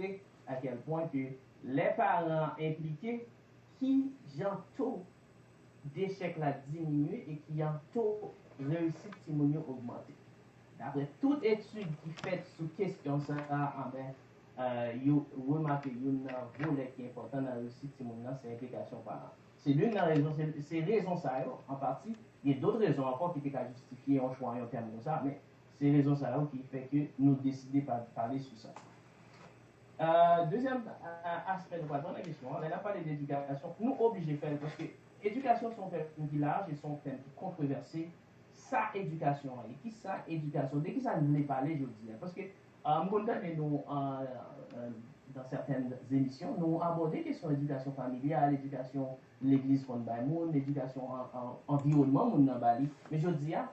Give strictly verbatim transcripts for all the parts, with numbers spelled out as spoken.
montre à quel point que lè paran an enplike, ki jan to dechèk la diminye e ki jan to reyisit timoun yo ogmante. Daprè tout etid ki fèt sou kesyon sa a, anben, euh, yo remake youn nan volè ki enpòtan nan reyisit timoun nan, se enplikasyon paran. Se youn nan rezon, se, se rezon sa yo, an pati, gen dòt rezon ankò ki te ka jistifye yon chwa yon tèm konsa, men se rezon sa yo ki fè ke nou deside pa, pale sou sa. Euh, dezyèm, euh, aspè nou pral pran nan kesyon an, lè n ap pale de edikasyon, nou oblije fè l, paske edikasyon se yon tèm ki laj e se yon tèm ki kontwovèse. Sa edikasyon an ye? Kisa edikasyon? De kisa n vle pale jodi a? Paske, euh, m konn tande nou, euh, euh, dans certaines émissions, nou abòde kesyon edikasyon familyal, edikasyon legliz konn bay moun, edikasyon an, an, anviwònman moun nan ba li. Men jodi a,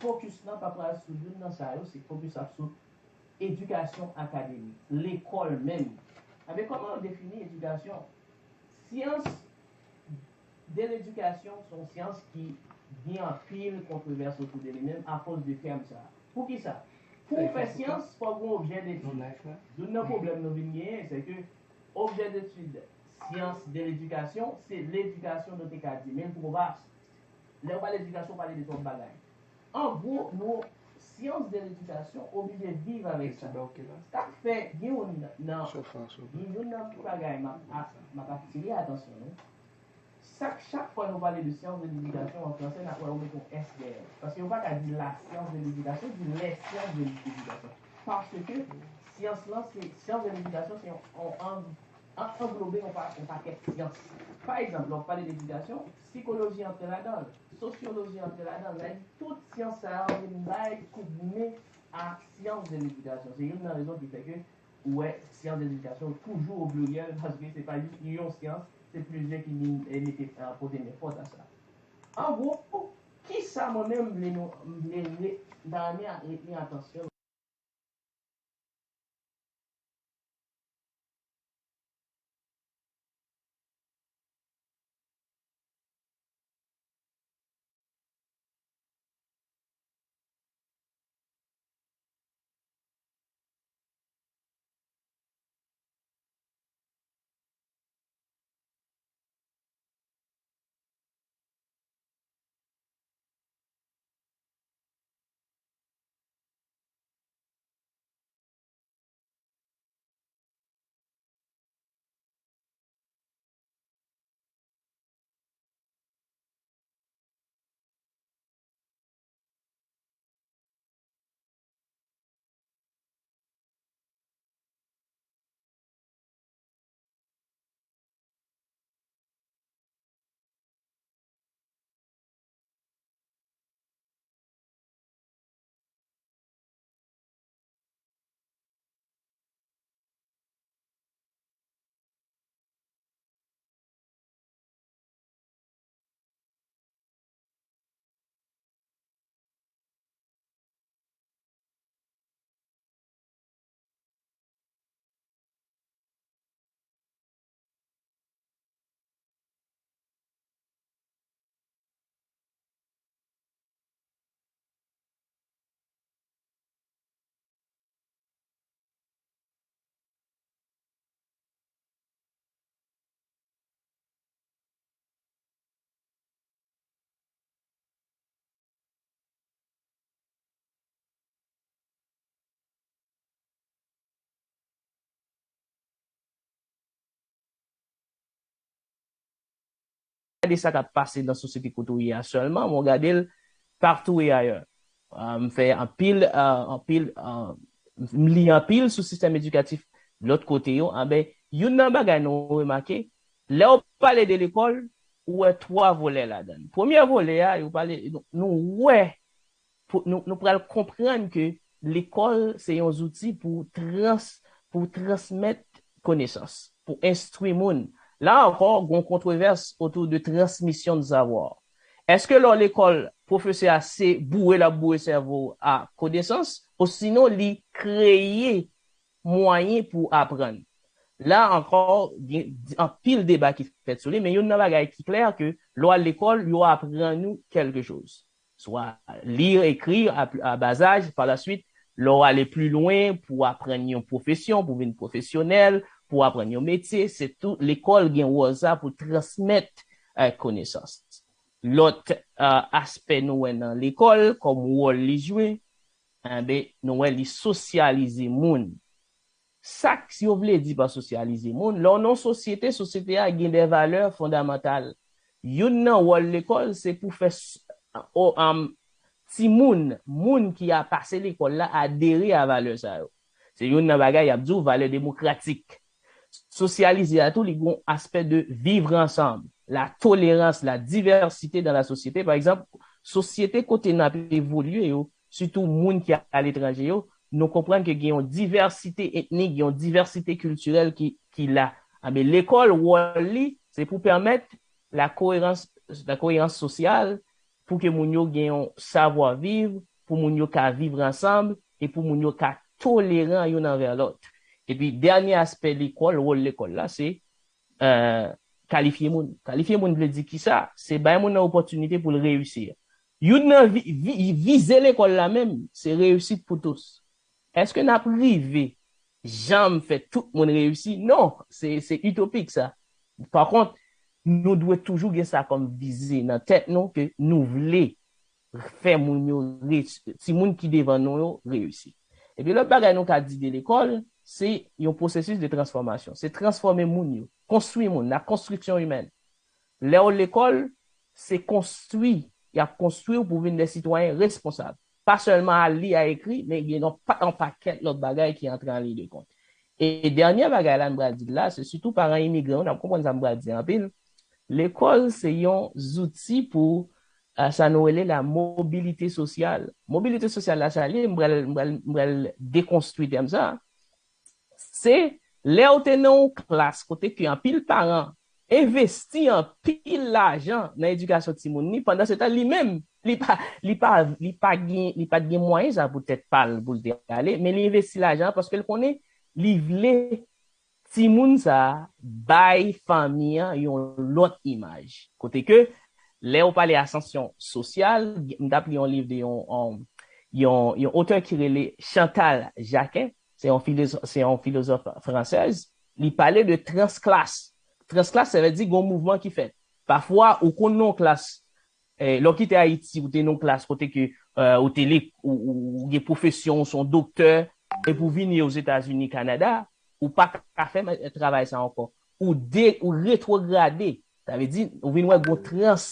fokis lan pa pral sou youn nan sa yo, se fokis ap sou edikasyon akademik, lekòl menm. Anben, kòman yo defini edikasyon? Syans de ledikasyon se yon syans ki gen anpil kontwovès otou de li menm akoz de tèm sa a. Poukisa? Pou w fè syans, fòk gen objè detid. Youn nan pwoblèm nou vin genyen, se ke objè detid syans de ledikasyon, se ledikasyon nou te ka di, men l twò vas. Lè w pale edikasyon, w pale de twòp bagay. An gwo, nou, syans de ledikasyon oblije viv avèk sa. Sa k fè gen youn nan, gen youn nan bagay m ap, ap, m ap atire atansyon nou. Chak, chak fwa nou pale de syans de ledikasyon an fransè, n ap wè yo mete yon S dèyè l. Paske yo pa ka di la science de l'éducation, di les sciences de l'éducation. Paske syans lan, se, syans de ledikasyon, se yon, yon ang-, an-, anglobe yon pa-, yon pakèt syans. Pa egzanp, lè w pale de ledikasyon, sikoloji antre ladan l, sosyoloji antre ladan l. Sa vle di tout syans sa yo vin bay koudmen a syans de ledikasyon. Se youn nan rezon ki fè ke ou wè syans de ledikasyon toujou o pliryèl, paske se pa jis yon syans, se plizyè ki vin, e, mete, e, pote men fòs a sa. An gwo, kisa mwen menm m vle nou, m vle re-, m ta renmen a-, retni atansyon Gade sa k ap pase nan sosyete kote w ye a sèlman, men w gade l partou e ayè. Ah, m fè anpil, ah, anpil, ah, m li anpil sou sistèm edikatif lòt kote yo. Anben, youn nan bagay nou remake, lè w pale de lekòl, ou wè twa volè ladan l. Premye volè a, yo pale, nou, nou wè pou, nou, nou pral konprann ke lekòl se yon zouti pou trans-, pou transmèt konesans, pou enstwi moun. La ankò, gen yon kontwovès otou de transmisyon de savwa. Èske lè w lekòl, pwofesè a se boure l ap boure sèvo w a konesans, osinon li kreye mwayen pou aprann? La ankò, gen anpil deba ki fèt sou li, men youn nan bagay ki klè, ke lè w al lekòl, yo aprann ou quelque chose. Swa lire, écrire à, à bas âge, par la suite, Lè w ale pli lwen pou w aprann yon pwofesyon, pou w vin pwofesyonèl, pou w aprann yon metye, se tou lekòl gen wòl sa pou transmèt eh, konesans. Lòt eh, aspè nou wè nan lekòl kòm wòl li jwe, enben, nou wè li sosyalize moun. Sa k yo vle di pa sosyalize moun, lè w nan yon sosyete, sosyete a gen de valè fondamantal. Youn nan wòl lekòl, se pou fè s- o- um, timoun, moun ki a pase lekòl la, adere a valè sa yo. Se youn nan bagay y ap di w valè demokratik. Sosyalize a tou, li gen yon aspè de vivre ensemble, la tolerans, la diversité dans la société. Pa egzanp, sosyete kote n ap evolye yo, sitou moun ki aletranje yo, nou konprann ke gen yon divèsite etnik, gen yon divèsite kiltirèl ki, ki la. Anben, lekòl, wòl li, se pou pèmèt la koerans, la koerans sosyal, pou ke moun yo gen yon savwa viv, pou moun yo ka viv ansanm, e pou moun yo ka toleran youn anvè lòt. Epi, dènye aspè lekòl, wòl lekòl la, se eh, kalifye moun. Kalifye moun vle di kisa? Se bay moun nan opòtinite pou l reyisi. Youn nan vi- vi- vize lekòl la menm, se reyisit pou tous. Èske n ap rive janm fè tout moun reyisi? Non, se se itopik sa. Pa kont, nou dwe toujou gen sa kòm vize nan tèt nou ke nou vle fè moun yo reyisi, timoun ki devan nou yo reyisi. Epi lòt bagay nou ka di de lekòl, se yon pwosesis de transfòmasyon. Se transfòme moun yo, konstwi moun, la konstriksyon imèn. Lè w lekòl, se konstwi, y ap konstwi w pou vin de sitwayen responsab. Pa sèlman a li a ekri, men gen yon pa- yon pakèt lòt bagay ki antre an liy de kont. E dènye bagay la m pral di la, se sitou paran imigran yo, n ap konprann sa m pral di anpil. Lekòl se yon zouti pou eh, sa nou rele la mobilite sosyal. Mobilite sosyal la, sa li, m pral m pral- m pral dekonstwi tèm sa. Se lè w te nan yon klas kote ke anpil paran envesti anpil lajan nan edikasyon timoun li, pandan se tan li menm, li pa li pa li pa gen li pa t gen mwayen sa pou tèt pa l pou l te ale, men li envesti lajan paske l konnen li vle timoun sa a bay fanmi an yon lòt imaj. Kote ke lè ou pale asansyon sosyal, m t ap li yon liv de yon yon yon, yon otè ki rele Chantal Jacquet, se yon filozòf, se yon filozòf fransèz, li pale de transklas. Transklas, sa vle di gon mouvman ki fèt. Pafwa, ou konn nan yon klas eh, lè w kite Ayiti, ou te nan yon klas kote ke eh, ou te li, ou, ou, ou gen pwofesyon, ou se yon doktè, epi ou vini Ozetazini, Kanada, ou pa ka fè travay sa ankò. Ou de, ou retwograde. Sa vle di, ou vin wè gon trans,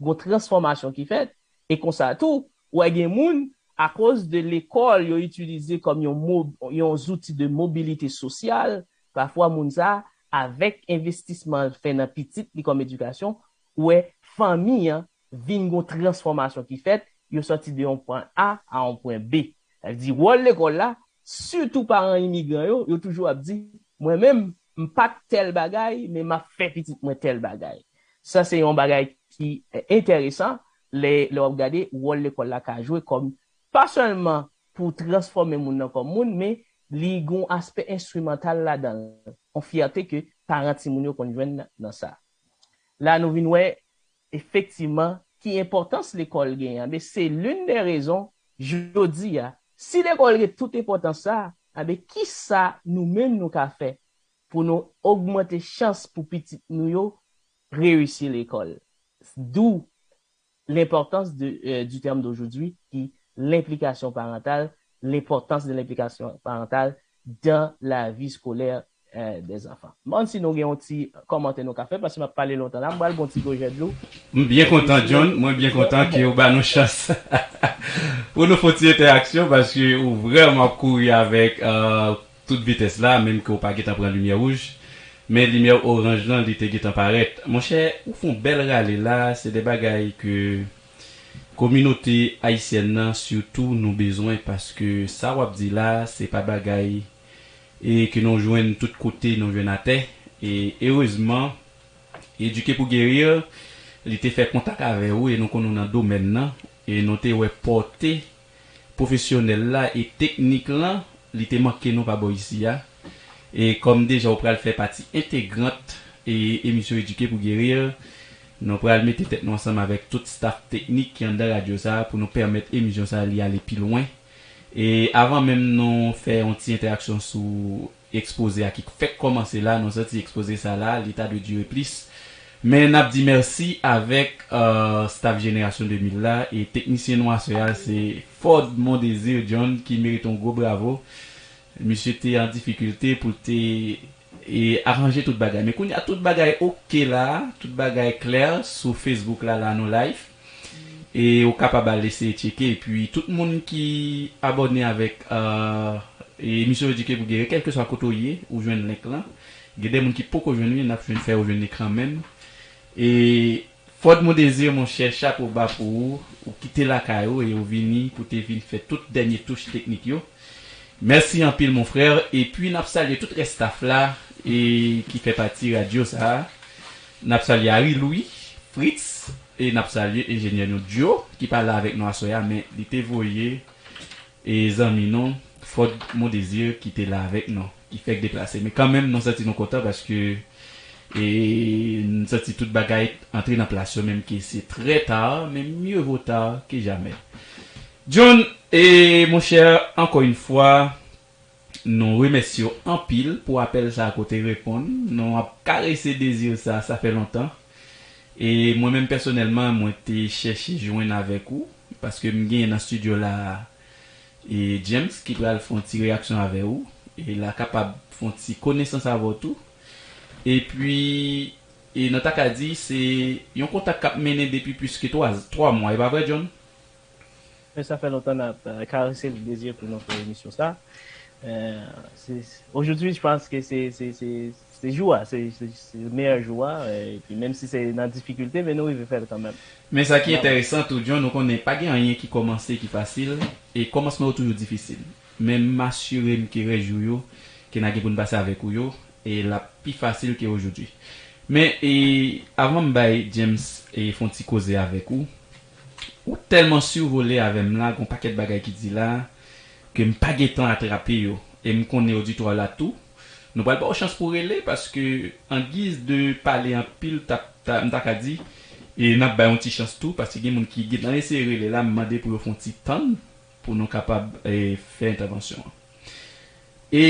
gon transfòmasyon ki fèt, e konsa tou, ou wè gen moun, akoz de lekòl yo itilize kòm yon mo, yon zouti de mobilite sosyal, pafwa moun sa, avèk envestisman l fè nan pitit li kòm edikasyon, ou wè fanmi an vin gon transfòmasyon ki fèt, yo sòti de yon pwen A a yon pwen B. Sa vle di wòl lekòl la, sitou paran imigran yo, yo toujou ap di, mwen menm, m pa t tèl bagay, men m ap fè pitit mwen tèl bagay. Sa se yon bagay ki eh, enteresan, lè lè w ap gade wòl lekòl la ka jwe kòm pa sèlman pou transfòme moun nan kòm moun, men li gen yon aspè enstrimantal ladan l, yon fyète ke paran timoun yo konn jwenn nan sa. La nou vin wè efektivman ki enpòtans lekòl genyen. Men se l'une des raisons, jodi a, si lekòl gen tout enpòtans sa, anben kisa nou menm nou ka fè pou nou ogmante chans pou pitit nou yo reyisi lekòl? D'où l'importance de, euh, du terme d'aujourd'hui, qui l'implication parentale, l'importance de l'implication parentale dans la vie scolaire euh, des enfants. M pa konn si nou gen yon ti kòmantè nou ka fè, paske m ap pale lontan la, m pral bon ti gojè dlo. M byen kontan, John, mwen byen kontan ke ou ba nou chans pou nou fè yon ti entèaksyon, paske ou vrèman ap kouri avèk euh, tout vitès la, menm ke ou pa gentan pran limyè wouj. Men limyè oranj lan, li te gentan parèt. Monchè, ou fè yon bèl rale la, se de bagay ke kominote ayisyèn nan, sitou, nou bezwen, paske sa w ap di la, se pa bagay e ke nou jwenn tout kote, nou jwenn atè. E erezman, Edike pou Geri, li te fè kontak avè w e nou konn ou nan domèn nan, e nou te wè pòte pwofesyonèl la e teknik lan, li te manke nou pa bò isi a. E kòm deja ou pral fè pati entegrant e emisyon Edike pou Geri, nou pral mete tèt nou ansanm avèk tout staff teknik ki anndan radyo sa a pou nou pèmèt emisyon sa a li ale pi lwen. E avan menm nou fè yon ti entèaksyon sou ekspoze a ki fèk kòmanse la, nou santi ekspoze sa la, li ta dwe dire plis. Men n ap di mèsi avèk uh, staff Jenerasyon de mil la e teknisyen nou aswè a se Ford Mondésir John ki merite yon gwo bravo. Misye te an difikilte pou l te e aranje tout bagay. Men kounye a tout bagay oke la, tout bagay klè sou Facebook la, la nou live. E ou kapab al eseye tcheke. Epi tout moun ki abòne avèk uh, emisyon Edike pou Gere, kèlkeswa kote w ye, ou jwenn link lan. Gen de moun ki poko jwenn li, n ap jwenn fè yo jwenn li kanmenm. E Ford Mondésir, monchè, chapo ba pou ou. Ou kite lakay ou e ou vini pou te vin fè tout dènye touch teknik yo. Mèsi anpil, mon frè. Epi n ap salye tout rès staff la e ki fè pati radyo sa a. N ap salye Harry Louis, Fritz, e n ap salye enjenyè nou Joe, ki pa la avèk nou aswè a, men li te voye e zanmi nou, Ford Mondésir, ki te la avèk nou, ki fèk deplase. Men kanmenm, nou santi nou kontan paske e n santi tout bagay antre nan plas yo, menm ke se trè ta, men mieux vaut tard que jamais. John, e monchè, ankò yon fwa, nou remèsye w anpil pou apèl sa a kote reponn. Nou ap karese dezi sa, sa fè lontan. E mwen menm pèsonèlman, mwen te chèche jwenn avèk ou, paske m genyen nan estidyo la e James ki pral fè yon ti reyaksyon avè ou. E l a kapab fè yon ti konesans avè w tou. Epi, e nou ta ka di, se yon kontak k ap mennen depi plis ke twa, twa mwa, e pa vre, John? Men sa fè lontan n ap euh, karese le désir pou nou fè emisyon sa. Euh, c'est- Aujourd'hui, je pense que c'est c'est- c'est- c'est jou a, se se- se meyè jou a, euh, epi menm si se nan difikilte, men nou rive fè l kanmenm. Men sa ki enteresan tou, John, ou konnen pa gen anyen ki kòmanse ki fasil, e kòmansman yo toujou difisil. Men m asire m ke rès jou yo, ke n a gen pou n pase avèk ou yo, e l ap pi fasil ke aujourd'hui. Men, e, avan m bay James e fè yon ti koze avèk ou, ou tèlman sivole avè m la, gon pakèt bagay ki di la, ke m pa gen tan atrape yo. E m konnen oditwa la tou. Nou pral ba w chans pou w rele, paske an giz de pale anpil, ta, ta, m ta ka di, e n ap bay yon ti chans tou, paske gen moun ki gentan eseye rele la, m mande pou yo fè yon ti tann, pou nou kapab e, fè entèvansyon an. E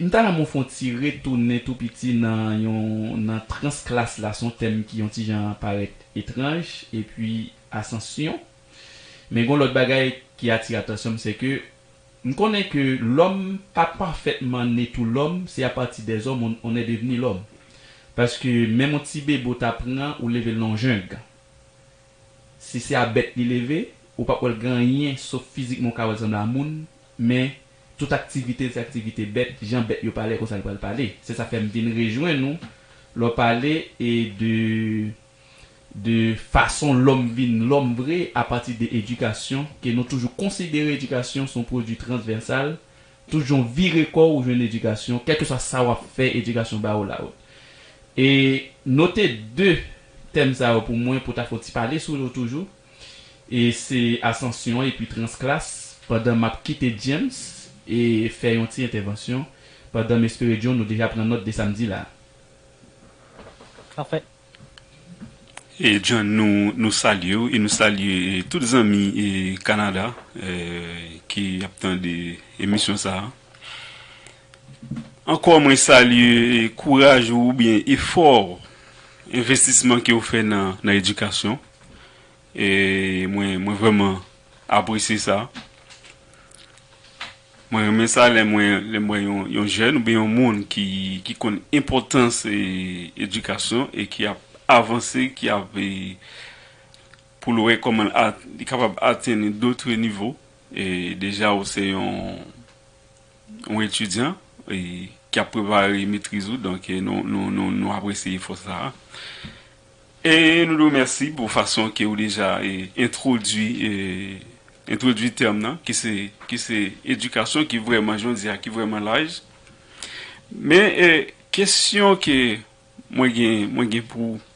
m ta renmen w fè yon ti retounen tou piti nan yon nan trans klas la, se yon tèm ki yon ti jan parèt etranj, epi asansyon. Men gon lòt bagay ki atire atansyon m, se ke m konnen ke lòm pa pafètman ne tou lòm, se apati dè zòm on, on è devni lòm. Paske menm yon ti bebe w ta pran, ou leve l nan yon jeng. Si se a bèt li leve, ou p ap wè l gen anyen sof fizikman ou ka wè l sanble a moun, men tout aktivite l se aktivite bèt, jan bèt yo pale konsa li pral pale. Se sa fè m vin rejwenn ou lè w pale e de de fason lòm vin lòm vre apati de edikasyon, ke nou toujou konsidere edikasyon se yon pwodui transvèsal, toujou vire kò w ou jwenn edikasyon, kèlkeswa sa w ap fè, edikasyon ba ou la. E note de tèm sa yo pou mwen pou ta fè yon ti pale sou yo toujou. E se asansyon epi transklas, pandan m ap kite James e fè yon ti entèvansyon, pandan m espere John ou deja pran nòt de sa m di la. Pafè. E John, nou, nou salye w e nou salye e, tout zanmi e, Kanada e, ki ap tande emisyon sa a. Ankò mwen salye e, kouraj ou oubyen efò w, envestisman ke w fè nan, nan edikasyon. E mwen, mwen vrèman apresye sa. Mwen renmen sa lè mwen lè mwen yon yon jèn oubyen yon moun ki ki konn enpòtans e, edikasyon e ki ap avanse, ki ap e, pou l wè kòman l at- li kapab atenn dòt nivo. E deja ou se yon yon etidyan e, ki ap prepare metriz ou, donk e, nou, nou, nou, nou apresye efò sa a. E nou di w mèsi pou fason ke ou deja e, entwodui e, entwodui tèm nan, ki se, ki se edikasyon, ki vrèman, jan w di a, ki vrèman laj. Men e, kesyon ke mwen gen, mwen gen pou ou,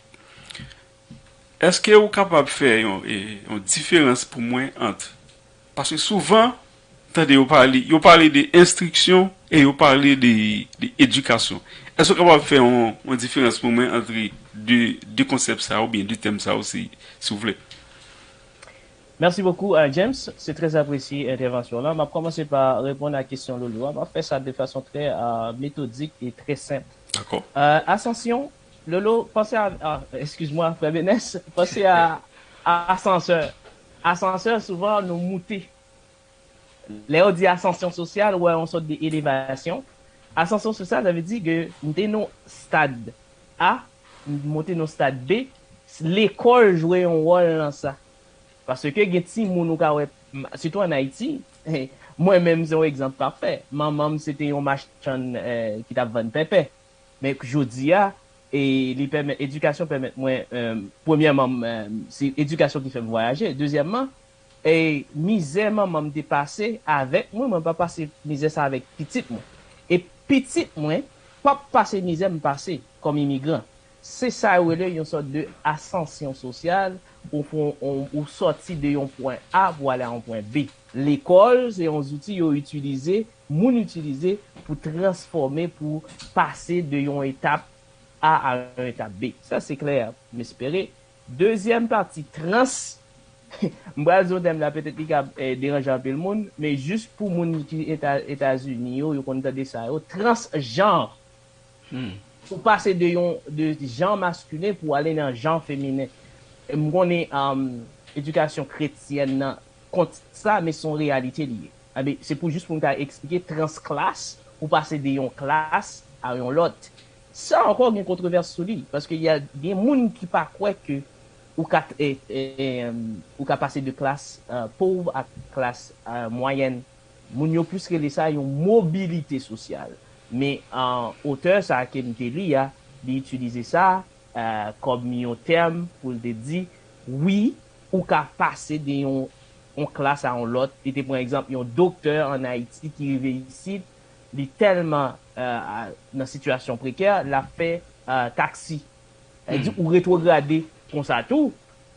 èske ou kapab fè yon, e, yon diferans pou mwen ant Paske souvan, tande yo pale, yo pale de enstriksyon e yo pale de, de edikasyon. Èske w kapab fè yon, yon diferans pou mwen ant de, de konsèp sa yo oubyen de tèm sa yo, si, si w vle? Merci beaucoup, euh, James. C'est très apprécié, entèvansyon lan. M ap kòmanse pa reponn a kesyon Lolo a. M ap fè sa de fason trè, euh, metodik e trè senp. Dakò. Euh, Ascension, Lolo, panse a, ah, excuse-moi, frè Benès, panse a, a asansè. Asansè, souvan, nou moute. Lè yo di asansyon sosyal, ou wè yon sòt de elevasyon. Asansyon sosyal, sa vle di ke m te nan stad A, m monte nan stad B, lekòl jwe yon wòl nan sa. Paske gen timoun ou ka wè, m- sitou ann Ayiti, mwen menm se yon egzanp pafè. Manman m se te yon machann eh, ki t ap vann pèpè. Men jodi a, e li pèmèt, edikasyon pèmèt mwen, eh, premyèman, eh, se edikasyon ki fè m vwayaje. Dezyèmman, e mizè manman m te pase avèk mwen, mwen pa pase mizè sa avèk pitit mwen. E pitit mwen p ap pase mizè m pase kòm imigran. Se sa yo rele yon sòt de asansyon sosyal, ou, fon- ou, ou sòti de yon pwen A pou ale a yon pwen B. Lekòl, se yon zouti yo itilize, moun itilize pou transfòme, pou pase de yon etap A a yon etap B. Sa se klè, m espere. Dezyèm pati, trans. M pral di yon tèm la, petèt li ka eh, deranje anpil moun, men jis pou moun ki Eta- Etazini yo, yo konn tande sa yo, transjan. Hmm. Ou pase de yon de jan maskilen pou ale nan jan feminen. M konnen um, edikasyon kretyèn nan kont sa, men se yon reyalite li ye. Anben, se pou jis pou m ta eksplike transklas, ou pase de yon klas a yon lòt. Sa ankò gen kontwovès sou li, paske y a gen moun ki pa kwè ke ou ka, eh, eh, ou ka pase de klas eh, pov a klas eh, mwayèn. Moun yo plis rele sa yon mobilite sosyal. Men eh, otè sa ke m te li a, li itilize sa eh, kòm yon tèm pou l te di, wi, ou ka pase de yon, yon klas a yon lòt. Li te pran egzanp yon doktè ann Ayiti ki rive isit, li tèlman eh, a- nan sitiyasyon prekè, l ap fè eh, taksi. Sa vle di ou retwograde konsa tou.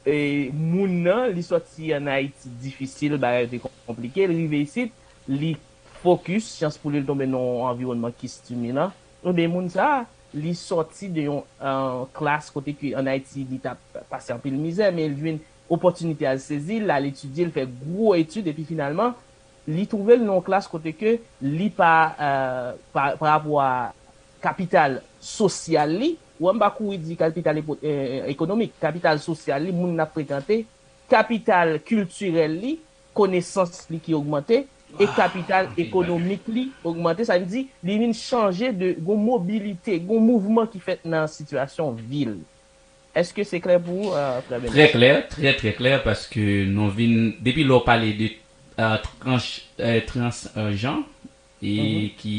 E moun nan, li sòti ann Ayiti difisil, bagay yo te konplike, li rive isit, li fokis, chans pou li, li tonbe nan yon anviwònman ki estimilan. Ebyen, moun sa a, li sòti de yon eh, klas kote ke ann Ayiti, li t ap pase anpil mizè, men li jwenn opòtinite al sezi l, l al etidye, l fè gwo etid, epi finalman, li twouve l nan yon klas kote ke li pa, eh, pa, pa rapò a kapital sosyal li, ou wè m pa kouri di kapital epo- eh, ekonomik, kapital sosyal li, moun l ap frekante, kapital kiltirèl li, konesans li ki ogmante, e kapital ekonomik li ogmante, sa vle di li vin chanje de, gon mobilite, gon mouvman ki fèt nan sitiyasyon vi l. Èske se klè pou ou, eh, frè Benès? Trè klè, trè, trè klè, paske nou vin, depi lè w pale de eh, tranch, eh, transjan, e ki,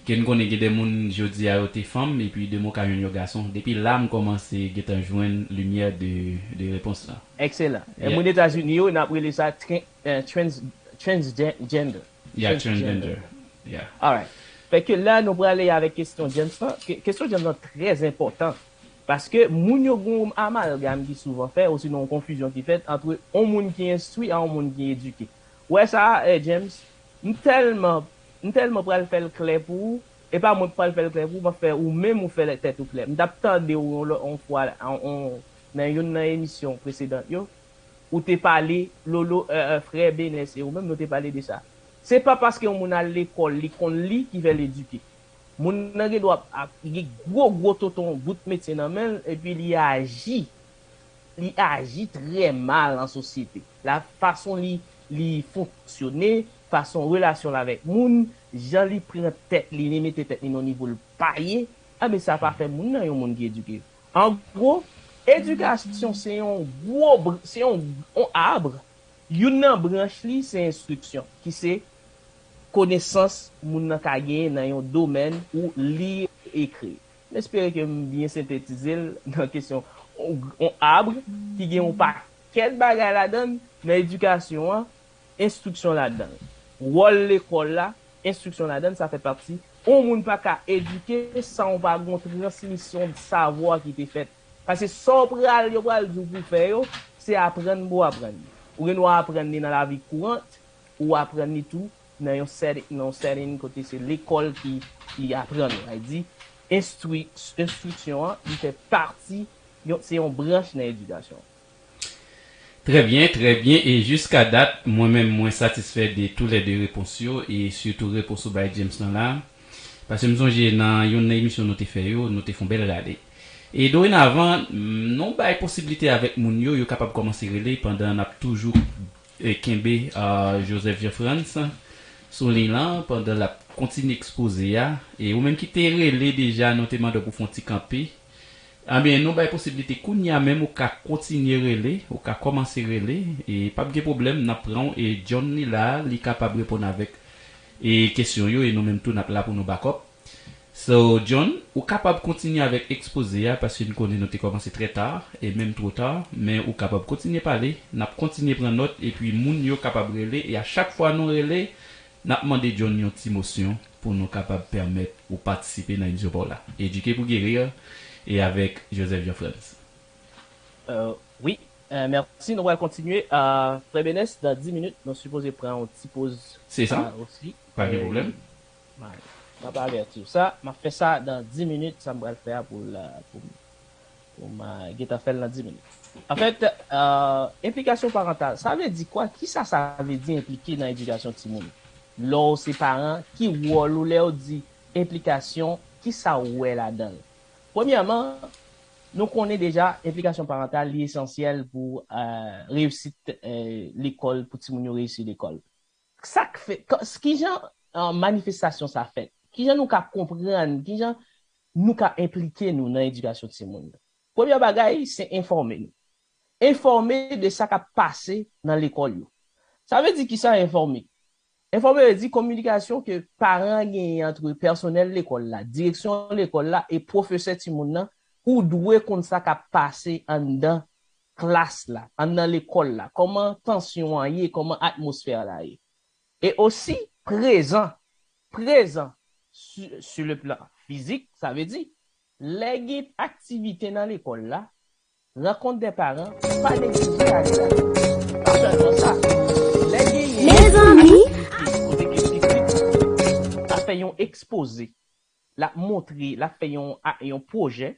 ke n konnen gen de moun jodi a yo te fanm, epi demen w ka jwenn yo gason. Depi la, m kòmanse gentan jwenn limyè de, de repons la. Ekselan. E moun Etazini yo, n ap rele sa tren- eh, trans, transgender. Yeah, transgender. Yeah. Alright. Fè ke la, nou prale avèk kesyon James lan. Ke- Kesyon James lan trè enpòtan. Paske moun yo gen yon amalgam ki souvan fè, osinon yon konfizyon ki fèt antre yon moun ki enstwi a yon moun ki edike. Ou wè sa, eh, James? M tèlman, m tèlman pral fè l klè pou ou, e pa mwen k pral fè l klè pou ou, m ap fè ou menm ou fè tèt ou klè. M t ap tande w yon lò- yon fwa on- on- nan youn nan emisyon presedan yo, ou te pale, Lolo, eh, eh, frè Benès e ou menm, nou te pale de sa. Se pa paske yon moun al lekòl, li konn li, ki fè l edike. Moun nan gen dwa ap gen gwo, gwo tonton bout metye nan men l, epi li aji, li aji trè mal an sosyete. La fason li, li fonksyone, fason relasyon l avèk moun, jan li pran tèt li, li mete tèt li nan nivo l pa ye, a men sa pa fè moun nan yon moun ki edike. An gwo, edikasyon se yon gwo, br- se yon, yon ab. Youn nan branch li se enstriksyon, ki se konesans moun nan ka genyen nan yon domèn ou li ekri. M espere ke m byen sentetize l nan kesyon on, on ab ki gen yon pakèt bagay ladan l nan edikasyon an, enstriksyon ladan l. Wòl lekòl la, enstriksyon ladan l, sa fè pati. On moun pa ka edike san w pa gen yon transmisyon de savwa ki te fèt. Paske sa w pral, yo pral di w pou w fè yo, se aprann pou w aprann li. Ou gen dwa aprann li nan lavi kourant, ou aprann li tou nan yon setting, nan yon setting kote se lekòl ki, ki aprann ou. Sa vle di, enstwi, enstriksyon an, li fè pati, yon, se yon branch nan edikasyon. Trè byen, trè byen. E jiska dat, mwen menm, mwen satisfè de tou lè de repons yo, e sitou repons ou bay James lan la. Paske m sonje nan youn nan emisyon nou te fè yo, nou te fè yon bèl rale. E dorenavan, m, nou bay posiblite avèk moun yo, yo kapab kòmanse rele pandan n ap toujou e, kenbe a, Joseph Jean Frantz sou liy lan pandan l ap kontinye ekspoze a. E ou menm ki te rele deja, nou te mande w pou fè yon ti kanpe. Ebyen, nou bay posiblite kounye a menm ou ka kontinye rele, ou ka kòmanse rele, e p ap gen pwoblèm, n ap pran w, e John li la, li kapab reponn avèk e kesyon yo, e nou menm tou n ap la pou nou bakòp. So, John, ou kapab kontinye avèk ekspoze a, paske n konnen nou te kòmanse trè ta, e menm twò ta, men ou kapab kontinye pale, n ap kontinye pran nòt, epi moun yo kapab rele, e a chak fwa nou rele, n ap mande John yon ti mosyon pou nou kapab pèmèt ou patisipe nan emisyon pa w la. Edike pou geri, e avèk Joseph Jean Frantz. Wi, mèsi, nou pral kontinye. Frè Benes, nan dis minit, nou sipoze pran yon ti poz. Se sa? Pa gen pwoblèm. M ap avèti w sa, m ap fè sa nan dis minit, sa m pral fè a pou l, pou, pou m gentan fè l nan dis minit. Anfèt, enplikasyon parantal, sa vle di kwa? Kisa sa vle di enplike nan edikasyon timoun? Lè w se paran, ki wòl ou lè w di enplikasyon, kisa w wè ladan l? Premyèman, nou konnen deja enplikasyon parantal li esansyèl pou reyisit lekòl, pou timoun yo reyisi lekòl. Sa k fè, kijan manifestasyon sa fèt? Kijan nou ka konprann, kijan nou ka enplike nou nan edikasyon timoun yo? Premye bagay, se enfòme nou. Enfòme de sa k ap pase nan lekòl yo. Sa vle di kisa enfòme? Enfòme vle di kominikasyon ke paran genyen antre pèsonèl lekòl la, direksyon lekòl la e pwofesè timoun nan. Ou dwe konn sa k ap pase anndan klas la, anndan lekòl la, kòman tansyon an ye, kòman atmosfè la ye. E osi, prezan, prezan sur le plan fizik, sa vle di, lè gen aktivite nan lekòl la, rankont dè paran, pa neglije ale la. Pa sèlman sa, lè genyen aktivite kote ke pitit ap fè yon ekspoze, l ap montre, l ap fè yon, yon pwojè,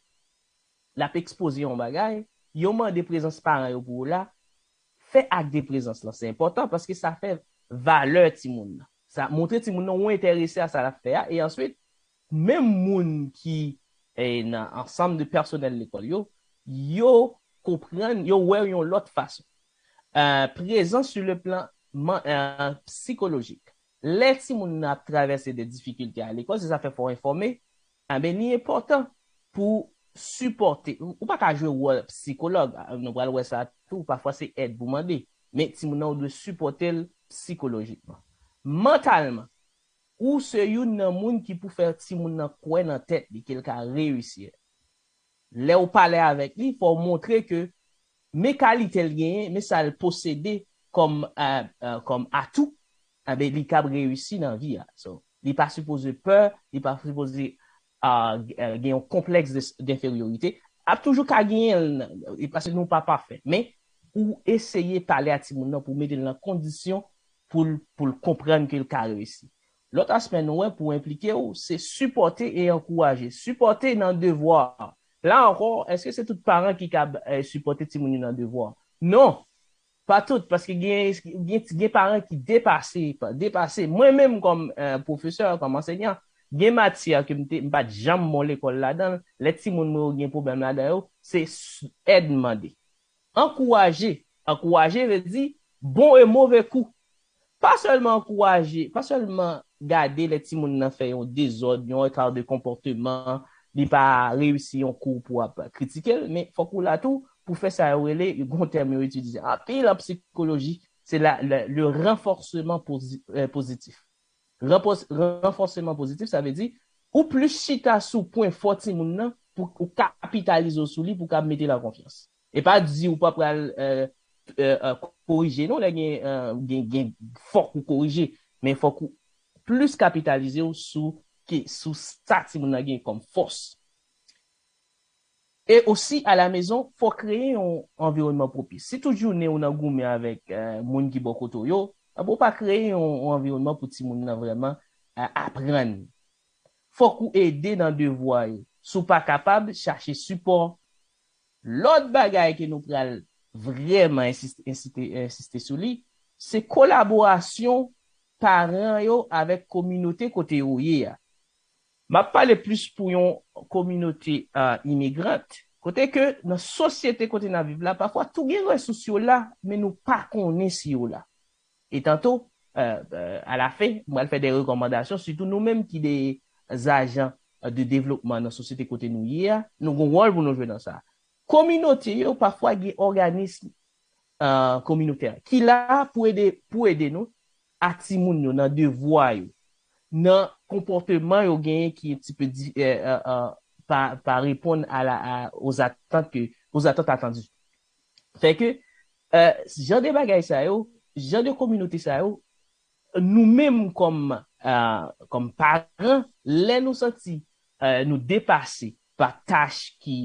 l ap ekspoze yon bagay, yo mande prezans paran yo pou yo la, fè ak de prezans lan, se enpòtan paske sa fè valè timoun nan. Sa montre timoun nan ou enterese a sa l ap fè a, e answit, menm moun ki e, nan ansanm de pèsonèl lekòl yo, yo konprann, yo wè yon lòt fason. E, prezans sur le plan man, e, psikolojik. Lè timoun nan ap travèse de difikilte a lekòl, se sa fè fò enfòme, enben li enpòtan pou sipòte. Ou pa ka jwe wòl psikològ, nou pral wè sa tou, pafwa se èd pou mande, men timoun nan ou dwe sipòte l psikolojikman. Mantalman, ou se youn nan moun ki pou fè timoun nan kwè nan tèt li ke l ka reyisi. Lè w pale avèk li, fò w montre ke men kalite l genyen, men sa l posede kòm, e, e, kòm atou, enben, li kab reyisi nan vi a. So, li pa sipoze pè, li pa sipoze a, gen yon konplèks de, denferyorite. Ap toujou ka genyen l, paske nou pa pafè. Men, ou eseye pale a timoun nan pou mete l nan kondisyon pou l, pou l konprann ke l ka reyisi. Lòt aspè nou wè pou enplike w, se sipòte e ankouraje. Sipòte nan devwa. La ankò, èske se tout paran ki kab e, sipòte timoun yo nan devwa? Non! Pa tout, paske gen, gen, gen paran ki depase, depase. Mwen menm kòm e, pwofesè, kòm ansenyan, gen matyè ke m te, m pa t janm bon lekòl ladan l, lè timoun mwen yo gen pwoblèm ladan yo, se èd m mande. Ankouraje, ankouraje vle di bon e move kou. Pa sèlman ankouraje, pa sèlman gade lè timoun nan fè yon dezòd, yon écart de comportement, li pa reyisi yon kou pou w ap kritike l, men fòk ou la tou pou fè sa yo rele, yon tèm yo itilize anpil an psikoloji, se la, le, le renforcement posi, e, pozitif. Ranfòs, ranfòseman pozitif, sa vle di, ou plis chita sou pwen fò timoun nan pou ou kapitalize w sou li pou w ka mete l an konfyans. E pa di ou pa pral e, e, e, korije non, lè gen, e, gen, gen fòk ou korije, men fòk ou plis kapitalize w sou, ke, sou sa timoun nan gen kòm fòs. E osi, alamezon, fò kreye yon anviwònman pwopis. Si tout jounen ou nan goumen avèk e, moun ki bò kote w yo, anben ou pa kreye yon, yon anviwònman pou timoun nan vrèman e, aprann. Fòk ou ede nan devwa yo. Si w pa kapab, chache sipò. Lòt bagay ke nou pral vrèman ensiste, ensiste, ensiste sou li, se kolaborasyon paran yo avèk kominote kote yo ye a. M ap pale plis pou yon kominote uh, imigrant, kote ke nan sosyete kote n ap viv la, pafwa tou gen resous yo la, men nou pa konnen si yo la. E tanto, uh, uh, alafen, m pral fè de rekòmandasyon, sitou nou menm ki de zajan de devlopman nan sosyete kote nou ye a, nou gen wòl pou nou jwe nan sa. Kominote yo pafwa gen òganis uh, kominotè ki la pou ede, pou ede nou a timoun yo nan devwa yo, nan konpòteman yo genyen ki un petit peu di, uh, uh, uh, pa, pa reponn a la, a, aux attentes que, aux attentes attendues. Fè ke uh, jan de bagay sa yo, jan de kominote sa yo, nou menm kòm uh, kòm paran, lè nou santi uh, nou depase pa tach ki,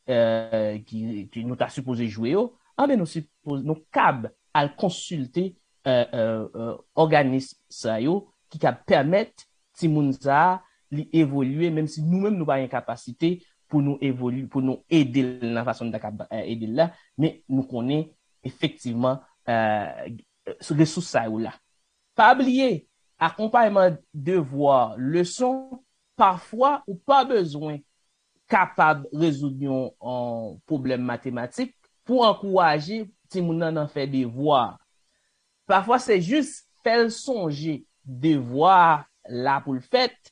uh, ki, ki nou ta sipoze jwe yo, anben nou sipoze, nou kab al konsilte uh, uh, uh, òganis sa yo ki kab pèmèt timoun sa a li evolye, menm si nou menm nou pa gen kapasite pou nou evolye, pou nou ede l nan fason nou ta kab uh, ede l la, men nou konnen efektivman uh, resous sa yo la. Pa bliye, akonpayman devwa, leson, pafwa ou pa bezwen kapab rezoud yon, yon pwoblèm matematik pou ankouraje timoun nan nan fè devwa. Pafwa se jis fè l sonje devwa a la pou l fèt,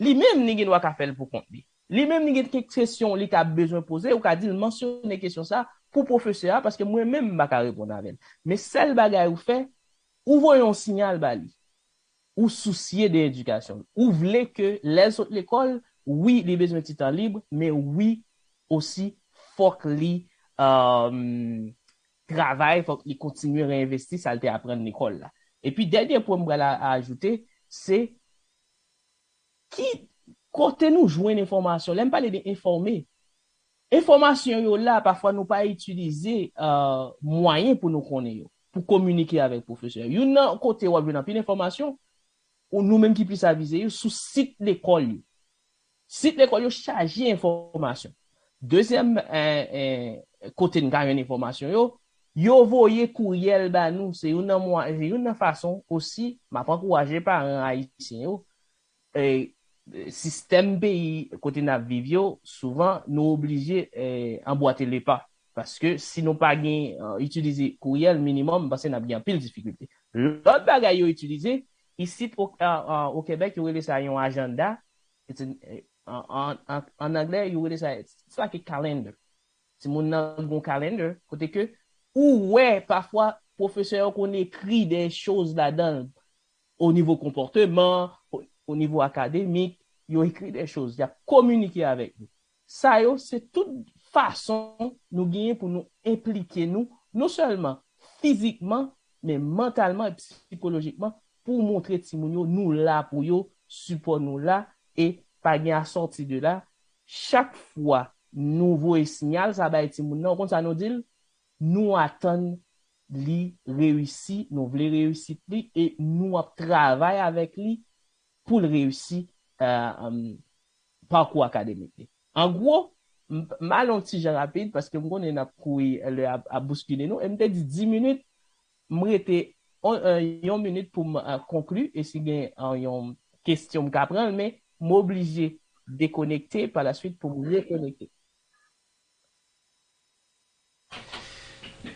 li menm li gen dwa ka fè l pou kont li. Li menm li gen kèk kesyon li ka bezwen poze, ou ka di l mansyone kesyon sa pou pwofesè a, paske mwen menm m pa ka reponn avè l. Men sèl bagay ou fè, ou voye yon siyal ba li. Ou sousye de edikasyon l. Ou vle ke lè l sot lekòl, wi, li bezwen ti tan lib, men wi, osi, fòk li um, travay, fòk li kontinye reenvesti sa l te aprann lekòl la. Epi dènye pwen m pral ajoute, se ki kote nou jwenn enfòmasyon. Lè m pale de enfòme, enfòmasyon yo la, pafwa nou pa itilize uh, mwayen pou nou konnen yo, pou kominike avèk pwofesè. Youn nan kote w ap jwenn anpil enfòmasyon, ou nou menm ki plis avize yo, sou sit lekòl yo. Sit lekòl yo chaje enfòmasyon. Dezyèm eh, eh, kote n ka jwenn enfòmasyon yo, yo voye kouryèl ba nou. Se youn nan mwa, se youn nan fason osi, m ap ankouraje paran ayisyen yo, eh, sistèm peyi kote n ap viv yo, souvan nou oblije eh, anbwate lepa. Paske si nou pa gen uh, itilize kouryèl minimòm, m panse n ap gen anpil difikilte. Lòt bagay yo itilize, isit o, uh, uh, o Kebèk, yo rele sa yon ajanda. An anglè, yo rele sa, it's like a calendar. Timoun nan gen yon calendar, kote ke ou wè, pafwa, pwofesè yo konn ekri de choz ladan l, o nivo konpòteman, o nivo akademik, yo ekri de choz, y ap kominike avèk nou. Sa yo, se tout fason nou genyen pou nou enplike nou, non sèlman fizikman, men mantalman e sikolojikman, pou montre timoun yo nou la pou yo, sipò nou la, e pa gen asòti de la. Chak fwa nou voye siyal sa bay timoun nan, ou konn sa nou di l? Nou atann li reyisi, nou vle reyisit li, e nou ap travay avèk li pou l reyisi uh, um, pakou akademik li. An gwo, m al yon ti jan rapid paske m konnen n ap kouri lè ap, ap bouskile nou. E m te di dis minit, m rete yon, yon minit pou m uh, konkli e si gen uh, yon kesyon m ka pran l, men m oblije dekonekte pa la swit pou m rekonekte.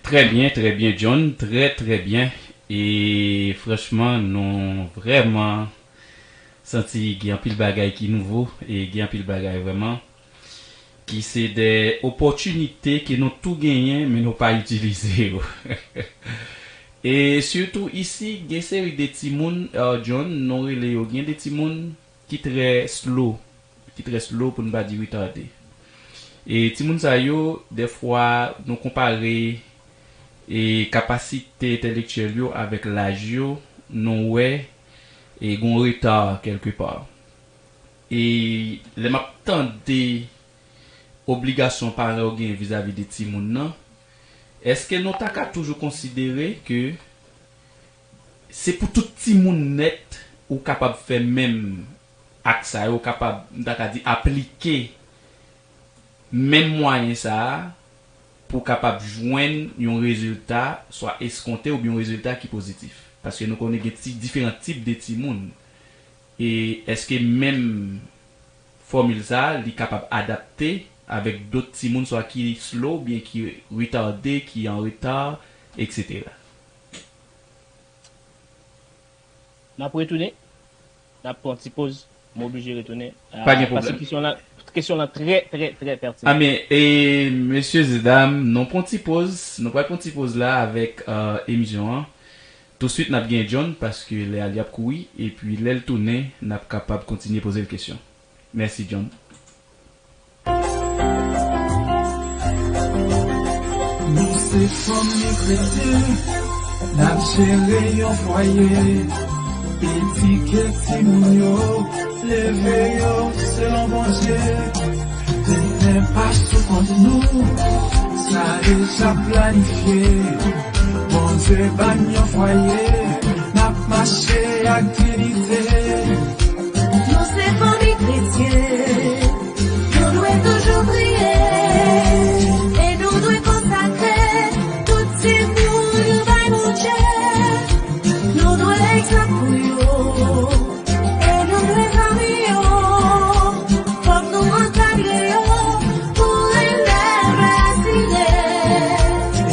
Trè byen, trè byen, John. Trè, trè byen. E franchman, nou vrèman santi gen anpil bagay ki nouvo e gen anpil bagay vrèman ki se de opòtinite ke nou tou genyen, men nou pa itilize yo. E sitou isi, gen seri de timoun, John, nou rele yo, gen de timoun ki trè slow, ki trè slow pou n pa di retade. E timoun sa yo, dèfwa, nou konpare e kapasite entèlektyèl yo avèk laj yo, nou wè e gen yon reta kèlkepa. E lè m ap tande obligasyon paran yo genyen vizavi de timoun nan, èske nou ta ka toujou konsidere ke se pou tout timoun nèt ou kapab fè menm ak sa yo, ou kapab, m ta ka di, aplike menm mwayen sa a pou w kapab jwenn yon rezilta swa eskonte oubyen yon rezilta ki pozitif? Paske nou konnen gen ti, diferan tip de timoun. E èske menm fòmil sa a, li kapab adapte avèk dòt timoun swa ki slow oubyen ki retade, ki an reta, etsetera? N ap retounen. N ap pran ti poz. M oblije retounen. Pa gen pwoblèm. Paske kesyon lan, kesyon lan trè, trè, trè pètinan. A men, e, mesye e dam, nou pran ti poz. Nou pral pran ti poz la avèk, e, emisyon an. Touswit, n ap gen John, paske lè a li ap kouri. Epi, lè l tounen, n ap kapab kontinye poze l kesyon. Mèsi, John. Nou se fanmi kretyen, n ap jere yon fwaye, edike timoun yo, leve yo selon Bondye. Demen pa sou kont nou, sa deja planifye. Bondye ban yon fwaye, n ap mache ak diyite. Nou se fanmi kretyen, nou dwe toujou priye, e nou dwe konsakre tout timoun nou bay Bondye. Nou dwe egzanp pou yo, e nou dwe zanmi yo. Fòk nou ankadre yo pou relèv la asire.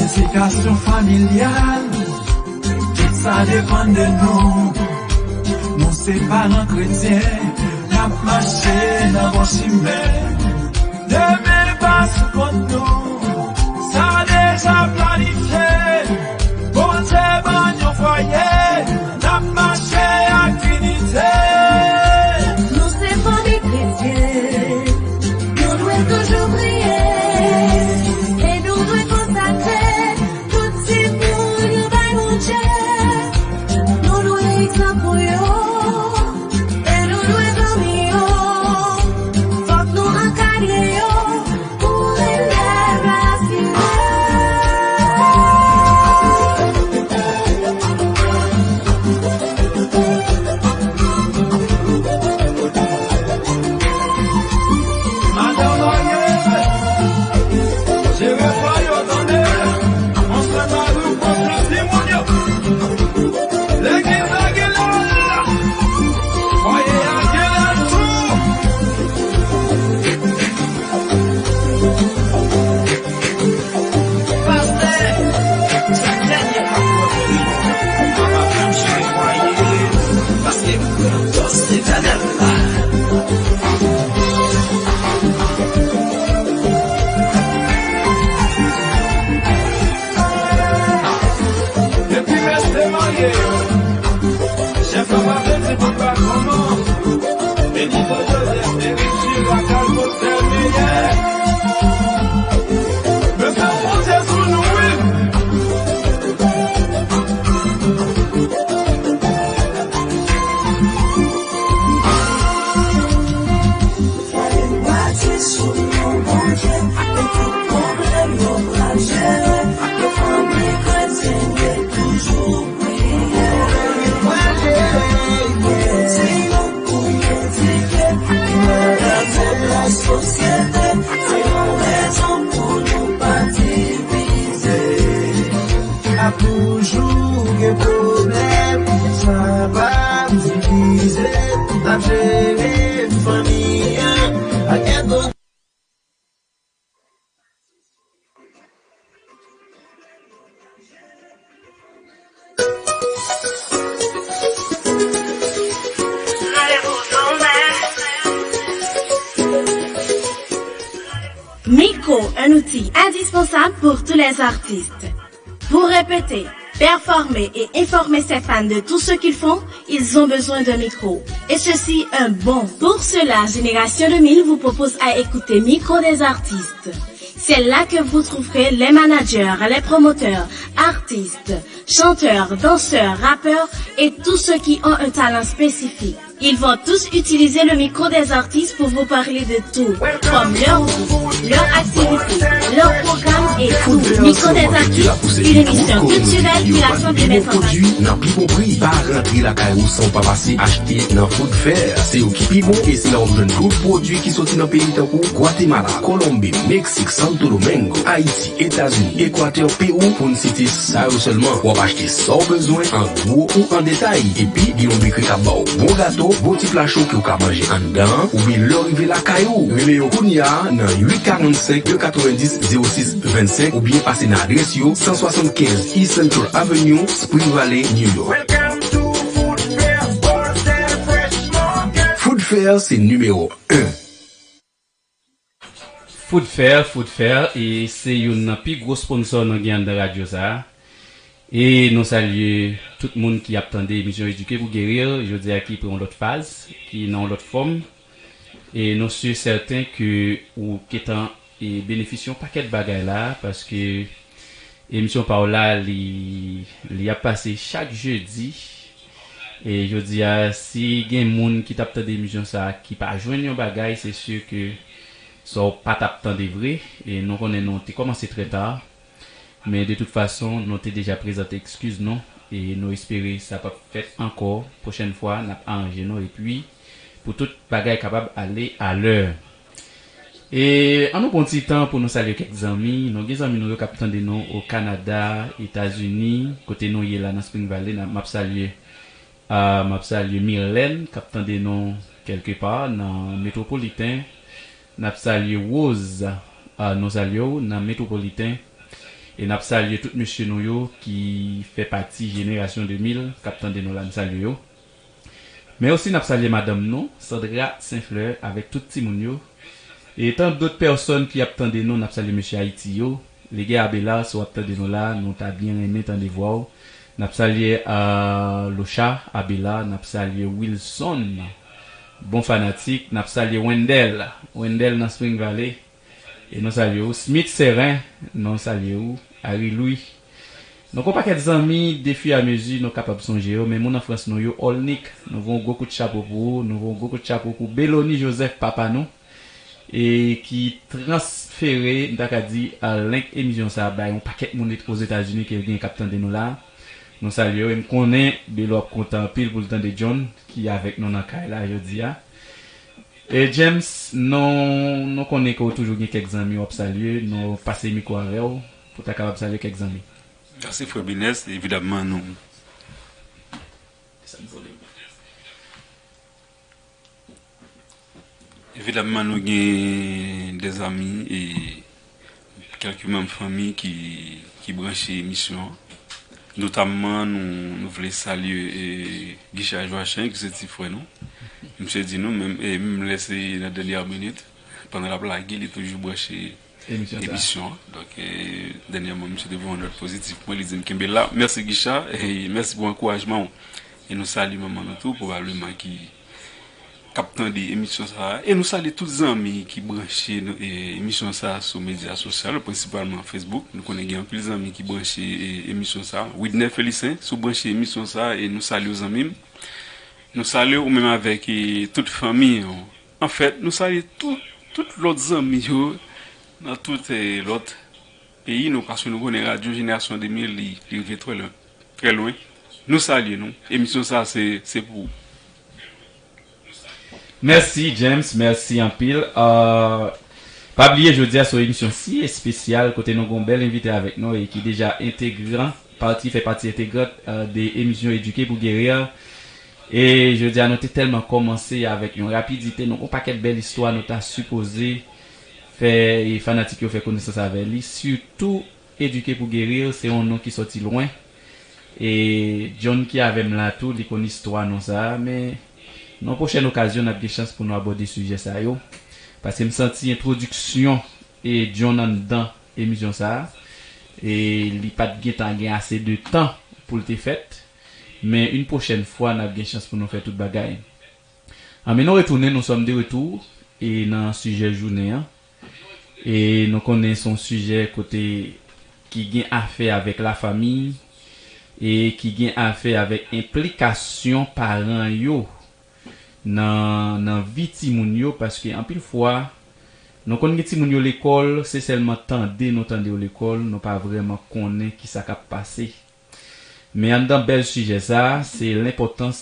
Edikasyon familyal, tout sa depann de nou. Nou se paran kretyen, n ap mache nan bon chimen. Demen pa sou kont nou, sa deja planifye. Bondye ban n yon fwaye, n ap mache ak diyite. Nou se fanmi kretyen, nou dwe toujou priye, e nou dwe konsakre tout timoun yo bay Bondye. Nou dwe egzanp pou yo, e nou dwe zanmi yo. Fòk nou ankadre yo pou relèv la asire. Madan marye, jere fwaye w tande, ansanm mari w, pran swen timoun yo. Legliz la gen lè, fwaye a gen lè tou. Pastè, se dènye pawòl wi. Papa pran m chire fwaye, paske m pran dòz Letènèl la. Depi reste marye, chèf la pa vle di pou l pa kòman. Benito Joseph, Eric Girac, Alphonse Termilien. Mesye, Bondye sou nou wi. Fwaye n bati sou non Bondye, e tout pwoblèm yo pral jere. Yo fanmi kretyen ye toujou priye. Yo pral jere, priye. Sinon pou yo di ke li malad se la sosyete, se yon rezon pou nou pa divize. Ap toujou gen pwoblèm, sa p ap divize. N ap jere fanmi an ak èd. Micro, un outil indispensable pour tous les artistes. Pour répéter, performer et informer ses fans de tout ce qu'ils font, ils ont besoin d'un micro. Et ceci, un bon. Pour cela, Génération deux mille vous propose à écouter Micro des artistes. C'est là que vous trouverez les managers, les promoteurs, artistes, chanteurs, danseurs, rappeurs et tous ceux qui ont un talent spécifique. Ils vont tous utiliser le micro des artistes pour vous parler de tout, comme leur vie, leur activité, leur programme et tout. Micro des artistes, une émission culturelle qui rassemble les meilleurs. Pwodui nan pi bon pri. Pa rantre lakay ou san w pa pase achte nan Food Fair. Se yo ki pi bon e se la w ap jwenn tout pwodui ki soti nan peyi tankou Gwatemala, Kolonbi, Meksik, Santo Domingo, Ayiti, Etazini, Ekwatè, Pewou, pou n site sa yo sèlman. W ap achte sa w bezwen an gwo ou an detay. Epi, gen yon bekri k ap ba w bon gato, bon ti pla cho ke w ka manje anndan an, oubyen lè w rive lakay ou. Rele yo kounye a nan uit karannsenk de katrevenndis zewo sis vennsenk, oubyen pase nan adrès yo, san swasannkenz East Central Avenue, Spring Valley, New York. Welcome to Food Fair, Wholesale Fresh Market. Food Fair se nimewo en. Food Fair, Food Fair, e se youn nan pi gwo sponsò nou gen anndan radyo sa a. E nou salye tout moun ki ap tande emisyon Edike pou Geri, jodi a ki pran yon lòt faz, ki nan yon lòt fòm. E nou si sèten ke ou gentan e benefisye yon pakèt bagay la, paske emisyon pa w la, li, li ap pase chak jedi. E jodi a, si gen moun ki t ap tande emisyon sa a, ki pa jwenn yon bagay, se si ke swa w pa t ap tande vre, e nou konnen nou te kòmanse trè ta. Men de tout fason, nou te deja prezante ekskiz nou, e nou espere sa p ap fèt ankò. Pwochèn fwa, n ap aranje nou, epi pou tout bagay kapab ale alè. E ann nou pran ti tan pou nou salye kèk zanmi. Nou gen zanmi nou yo k ap tande nou o Kanada, Etazini, kote nou ye la nan Spring Valley, n ap, m ap salye, ah, m ap salye Mirlène k ap tande nou kèlkepa nan Metwopoliten. N ap salye Rose, ah, nou salye w nan Metwopoliten. E n ap salye tout mesye nou yo ki fè pati jenerasyon de mil k ap tande nou la, n salye yo. Men osi n ap salye madanm nou, Sandra Saint-Fleur, avèk tout timoun yo. E tan dòt pèsòn ki ap tande nou, n ap salye mesye Ayiti yo. Leger Abelard, si w ap tande nou la, nou ta byen renmen tande vwa w. N ap salye, ah, Locha Abelard, n ap salye Wilson, bon fanatik, n ap salye Wendell, Wendell nan Spring Valley. E nou salye w. Smith Serin, nou salye w. Harry Louis. Nou gon pakèt zanmi, defiamezi nou kapab sonje yo, men moun an Frans nou yo, Olnik, nou voye yon gwo kout chapo pou ou, nou voye yon gwo kout chapo pou Belony Joseph, papa nou, e ki transfere, m ta ka di, a, link emisyon sa a bay yon pakèt moun Ozetazini ke gen k ap tande nou la. Nou salye yo, e m konnen Belo ap kontan anpil pou l tande John, ki avèk nou nan kay la jodi a. E James, nou, nou konnen ke w toujou gen kèk zanmi w ap salye, nou pase mikwo avè w pou w ta kapab salye kèk zanmi. Mèsi, frè Binès, evidamman, nou. Evidamman, nou gen de zanmi e kèlke manm fanmi ki, ki branche emisyon an. Notamman, nou, nou vle salye, e, Gicha Joachin, ki se ti frè nou. Misye di nou, menm, e, menm lè se nan dènyè minit, pandan l ap lage, li toujou branche emisyon an. Donk, e, dènyèman, misye te voye yon nòt pozitif pou mwen, li di m kenbe la. Mèsi, Gicha, e mèsi pou ankourajman w. E nou salye manman nou tou, pwobableman ki k ap tande emisyon sa a. E nou salye tout zanmi ki branche nou, e, emisyon sa a sou medya sosyal, prensipalman Facebook. Nou konnen gen anpil zanmi ki branche, e, emisyon sa a. Widner Felicien, si w branche emisyon sa a, e nou salye w, zanmi m. Nou salye w menm avèk, e, tout fanmi w. Anfèt, nou salye tout, tout lòt zanmi yo nan tout, e, lòt peyi nou, paske nou konnen Radyo Jenerasyon de mil, li, li rive trè lwen, trè lwen. Nou salye nou. Emisyon sa a, se, se pou ou. Mèsi, James. Mèsi anpil. Ah, pa bliye, jodi a, se yon emisyon si espesyal, kote nou gen yon bèl envite avèk nou e ki deja entegran, pati, fè pati entegrant, ah, de emisyon Edike pou Geri. E jodi a, nou te tèlman kòmanse avèk yon rapidite, nou gen yon pakèt bèl istwa nou ta sipoze fè, e fanatik yo fè konesans avè li, sitou Edike pou Geri, se yon non ki sòti lwen. E John ki avè m la tou, li konn istwa non sa a, men nan pwochèn okazyon, n ap gen chans pou nou abòde sijè sa yo. Paske m santi entwodiksyon e John anndan emisyon sa a, e li pa t gentan gen ase de tan pou l te fèt. Men yon pwochèn fwa, n ap gen chans pou nou fè tout bagay. Anben, nou retounen, nous sommes de retour, e nan sijè jounen an. E nou konnen se yon sijè kote ki gen afè avèk lafanmi, e ki gen afè avèk enplikasyon paran yo nan, nan vi timoun yo, paske anpil fwa, nou konn gen timoun yo lekòl, se sèlman tande nou tande yo lekòl, nou pa vrèman konnen ki sa k ap pase. Men anndan bèl sijè sa, se lenpòtans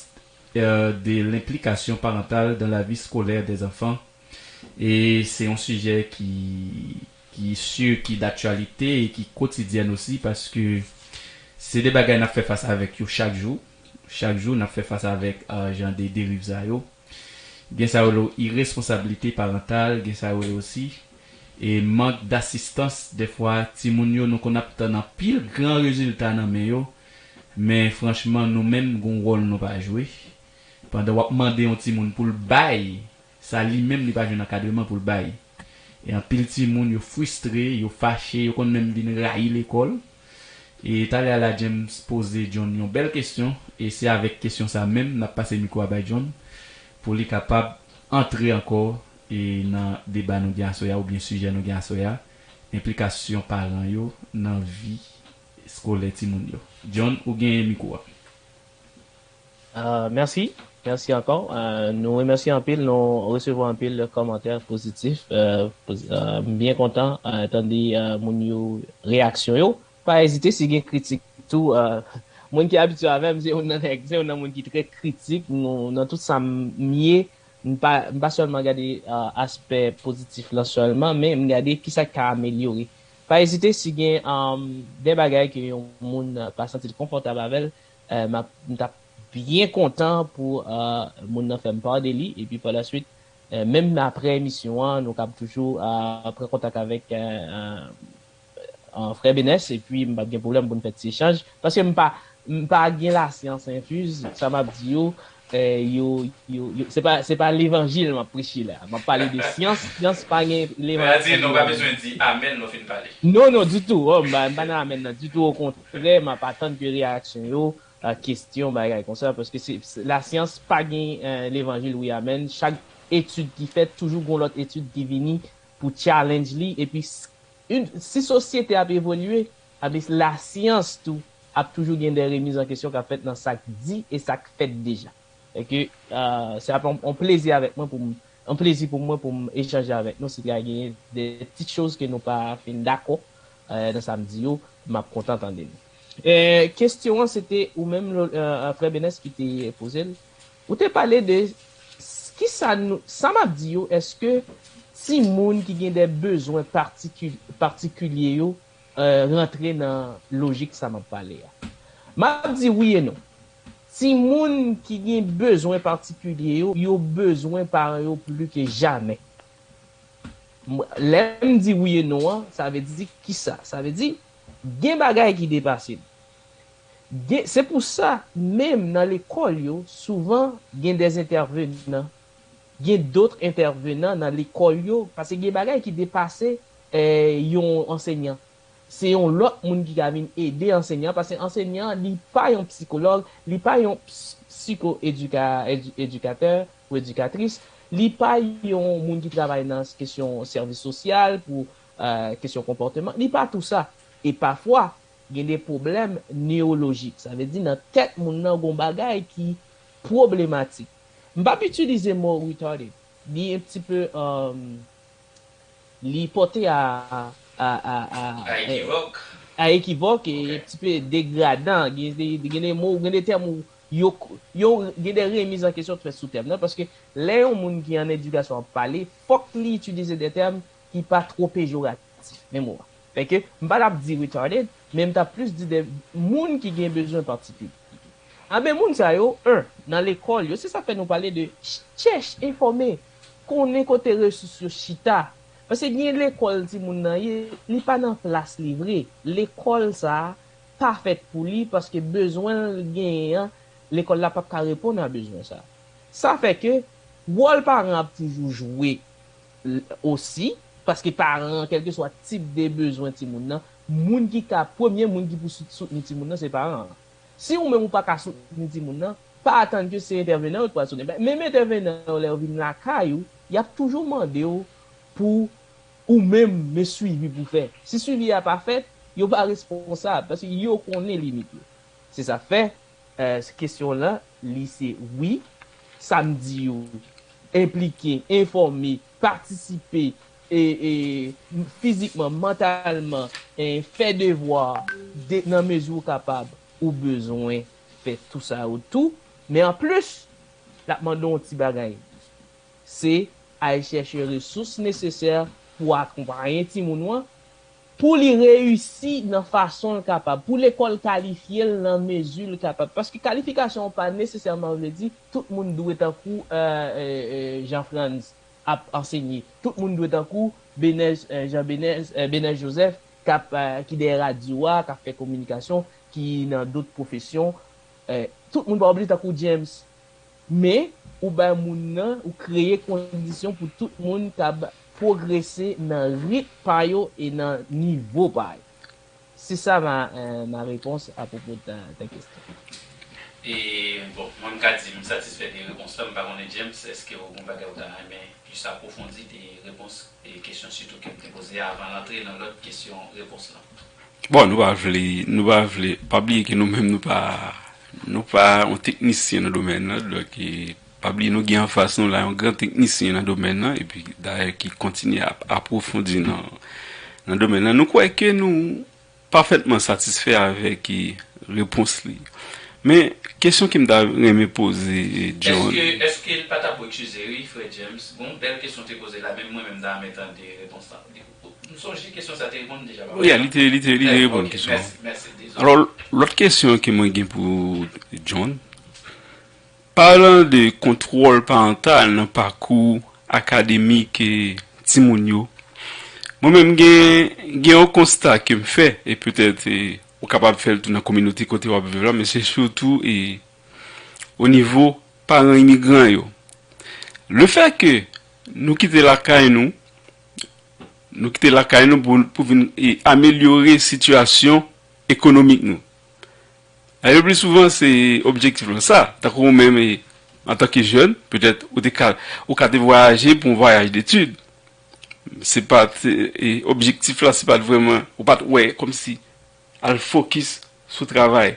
euh, de l'implication parentale dans la vie scolaire des enfants. E se yon sijè ki, ki sur, ki daktyalite e ki kotidyèn osi, paske se de bagay n ap fè fas avèk yo chak jou. Chak jou, n ap fè fas avèk euh, jan de deriv sa yo. Gen sa yo rele iresponsablite parantal, gen sa yo rele osi e mank dasistans. Dèfwa, timoun yo, nou konn ap tann anpil gran rezilta nan men yo, men franchman, nou menm, gon wòl nou pa jwe. Pandan w ap mande yon timoun pou l bay, sa li menm li pa jwenn ankadreman pou l bay. E anpil timoun, yo fristre, yo fache, yo konn menm vin rayi lekòl. E talè a la, James poze John yon bèl kesyon, e se avèk kesyon sa menm n ap pase mikwo a bay John, pou li kapab antre ankò e nan deba nou gen aswè a, oubyen sijè nou gen aswè a, enplikasyon paran yo nan vi eskolè timoun yo. John, ou genyen mikwo a. Euh, merci. Merci encore. Euh, nou remèsye anpil, nou resevwa anpil kòmantè pozitif. Euh, poz- euh, m byen kontan euh, tande euh, moun yo reyaksyon yo. Pa ezite si gen kritik tou. Euh, moun ki abitye avè m, se youn nan nèg, se youn nan moun ki trè kritik nou, nan tout sa m ye. M pa, m pa sèlman gade euh, aspè pozitif lan sèlman, men m gade kisa ki ka amelyore. Pa ezite si gen um, de bagay ke yon moun euh, pa santi l konfòtab avè l, euh, m ap- m t ap byen kontan pou euh, moun nan fè m pa de li, epi pa la swit, euh, menm apre emisyon an, nou kab toujou euh, pran kontak avèk euh, euh, euh, frè Benès, epi m p ap gen pwoblèm pou n fè ti echanj, paske m pa, m pa gen lasyans enfiz, sa m ap di yo, eh, yo, yo, yo, se pa, se pa levanjil m ap preche la. M ap pale de syans, syans pa gen levanjil. Frè Adrien, nou pa bezwen di amèn lè w fin pale. Non, non, ditou. Oh, m pa, m pa nan amèn nan ditou. Okontrè, m ap atann ke reyaksyon yo, euh, kesyon, bagay konsa, paske se, se- lasyans pa gen euh, levanjil wi amèn. Chak etid ki fèt, toujou gon lòt etid ki vini pou challenge li. Epi s- une, si sosyete ap evolye, abi lasyans tou ap toujou gen de remiz an kesyon k ap fèt nan sa k di e sa k fèt deja. E ke euh, se ap yon, yon plezi avèk mwen pou m, yon plezi pou mwen pou m echanje avèk nou si ta genyen de ti choz ke nou pa fin dakò euh, nan sa m di yo, m ap kontan tande nou. Euh, kesyon an se te ou menm lo- euh, frè Benès ki te poze l. Ou te pale de s- ki sa nou, sa m ap di yo, èske timoun ki gen de bezwen patikil- patikilye yo euh, rantre nan lojik sa m ap pale a? M ap di wi e non. Timoun ki gen bezwen patikilye yo, yo bezwen paran yo pli ke jamè. M- Lè m di wi e non an, sa vle di kisa? Sa vle di gen bagay ki depase nou. Gen- Se pou sa, menm nan lekòl yo, souvan gen de entèvenan, gen dot entèvenan nan lekòl yo, paske gen bagay ki depase eh, yon ansèyan. Se yon lòt moun ki ka vin ede ansèyan, paske ansèyan li pa yon psikològ, li pa yon ps- psiko edika, edi- edikatè ou edikatris, li pa yon moun ki travay nan kesyon sèvis sosyal pou euh, kesyon konpòteman, li pa tou sa. E pafwa, gen de pwoblèm newolojik. Sa vle di nan tèt moun nan gon bagay ki pwoblematik. M p ap itilize mo retarded. Li un petit peu euh, li pote a a a a A ekivòk. A ekivòk e un petit peu degradan. Gen de, gen de mo, gen de tèm ou yo, yo gen de remiz an kesyon fèt sou tèm nan, paske lè yon moun ki an edikasyon ap pale, fòk li itilize de tèm ki pa two pejoratif, men mo a. Fè ke m pa t ap di retarded, men m t ap plis di de moun ki gen bezwen patikilye. Anben moun sa yo, un, nan lekòl yo, se sa k fè nou pale de ch- chèch, enfòme, konnen kote resous yo chita. Paske gen lekòl timoun nan ye, li pa nan plas li vre. Lekòl sa a pa fèt pou li paske bezwen l genyen an, lekòl la p ap ka reponn a bezwen sa a. Sa fè ke wòl paran ap toujou jwe osi, paske paran an, kèlkeswa tip de bezwen timoun nan, moun ki ka, premye moun ki pou soutni timoun nan, se paran an. Si ou menm ou pa ka soutni timoun nan, pa atann ke se entèvenan yo ki pral soutni. Menm entèvenan yo, lè yo vin lakay ou, y ap toujou mande w pou ou menm men swivi pou fè. Si swivi a pa fèt, yo pa responsab, paske yo konnen limit yo. Se sa k fè, euh, kesyon lan, li se wi, sa m di yo, enplike, enfòme, patisipe, e, e, fizikman, mantalman, e, fè devwa de, nan mezi w kapab, ou bezwen fè tou sa yo tou. Men anplis, l ap mande w yon ti bagay. Se al chèche resous nesesè pou akonpaye timoun ou an, pou li reyisi nan fason l kapab, pou lekòl kalifye l nan mezi l kapab. Paske kalifikasyon an pa nesesèman vle di tout moun dwe tankou, e, e, e, Jean Frantz ap ansenye. Tout moun dwe tankou Benez, e, Jean Benez, e, Benez Joseph k ap, e, ki dèyè radyo a, k ap fè kominikasyon, ki nan dòt pwofesyon. E, tout moun pa oblije tankou James. Men, ou bay moun nan, ou kreye kondisyon pou tout moun kab pwogrese nan rit pa yo e nan nivo pa yo. C'est ça ma, euh, ma réponse à propos de ta, ta question. E, bon, mwen m ka di m satisfè de repons lan, m pa konnen James, èske w gen bagay ou ta renmen plis apwofondi de repons e kesyon sitou ke m te poze a avan l antre nan lòt kesyon repons lan? Bon, nou pa vle, nou pa vle, pa bliye ke nou menm nou pa, nou pa yon teknisyen nan domèn nan, donk, e, pa bliye nou gen anfas nou la yon gran teknisyen nan domèn nan, epi dayè ki kontinye ap apwofondi nan, nan domèn nan. Nou kwè ke nou pafètman satisfè avèk, e, repons li. Men, kesyon ke m ta renmen poze, e, John. Èske, èske l pa ta pou eskize, wi, frè James? Bon, bèl kesyon te poze la, men mwen menm m ta renmen tande repons la. M sonje kesyon sa te reponn deja, papa. Wi, li te, li te, li te reponn kesyon an. Alò, lòt kesyon ke mwen gen pou John, palan de kontwòl parantal nan pakou akademik, e, timoun yo, mwen menm gen, gen yon konsta ke m fè, e petèt, e, ou kapab fè l tou nan kominote kote w ap viv la, men se sitou, e, o nivo paran imigran yo. Lefètke nou kite lakay nou, nou kite lakay nou pou, pou vin, e, amelyore sitiyasyon ekonomik nou. Dayè, le pli souvan, se objektif lan sa. Tankou ou menm, e, antanke jèn, petèt, ou te ka, ou ka te vwayaje pou yon vwayaj detid. Se pa t, e, objektif la, se pa t vrèman, ou pa t wè kòmsi al fokis sou travay.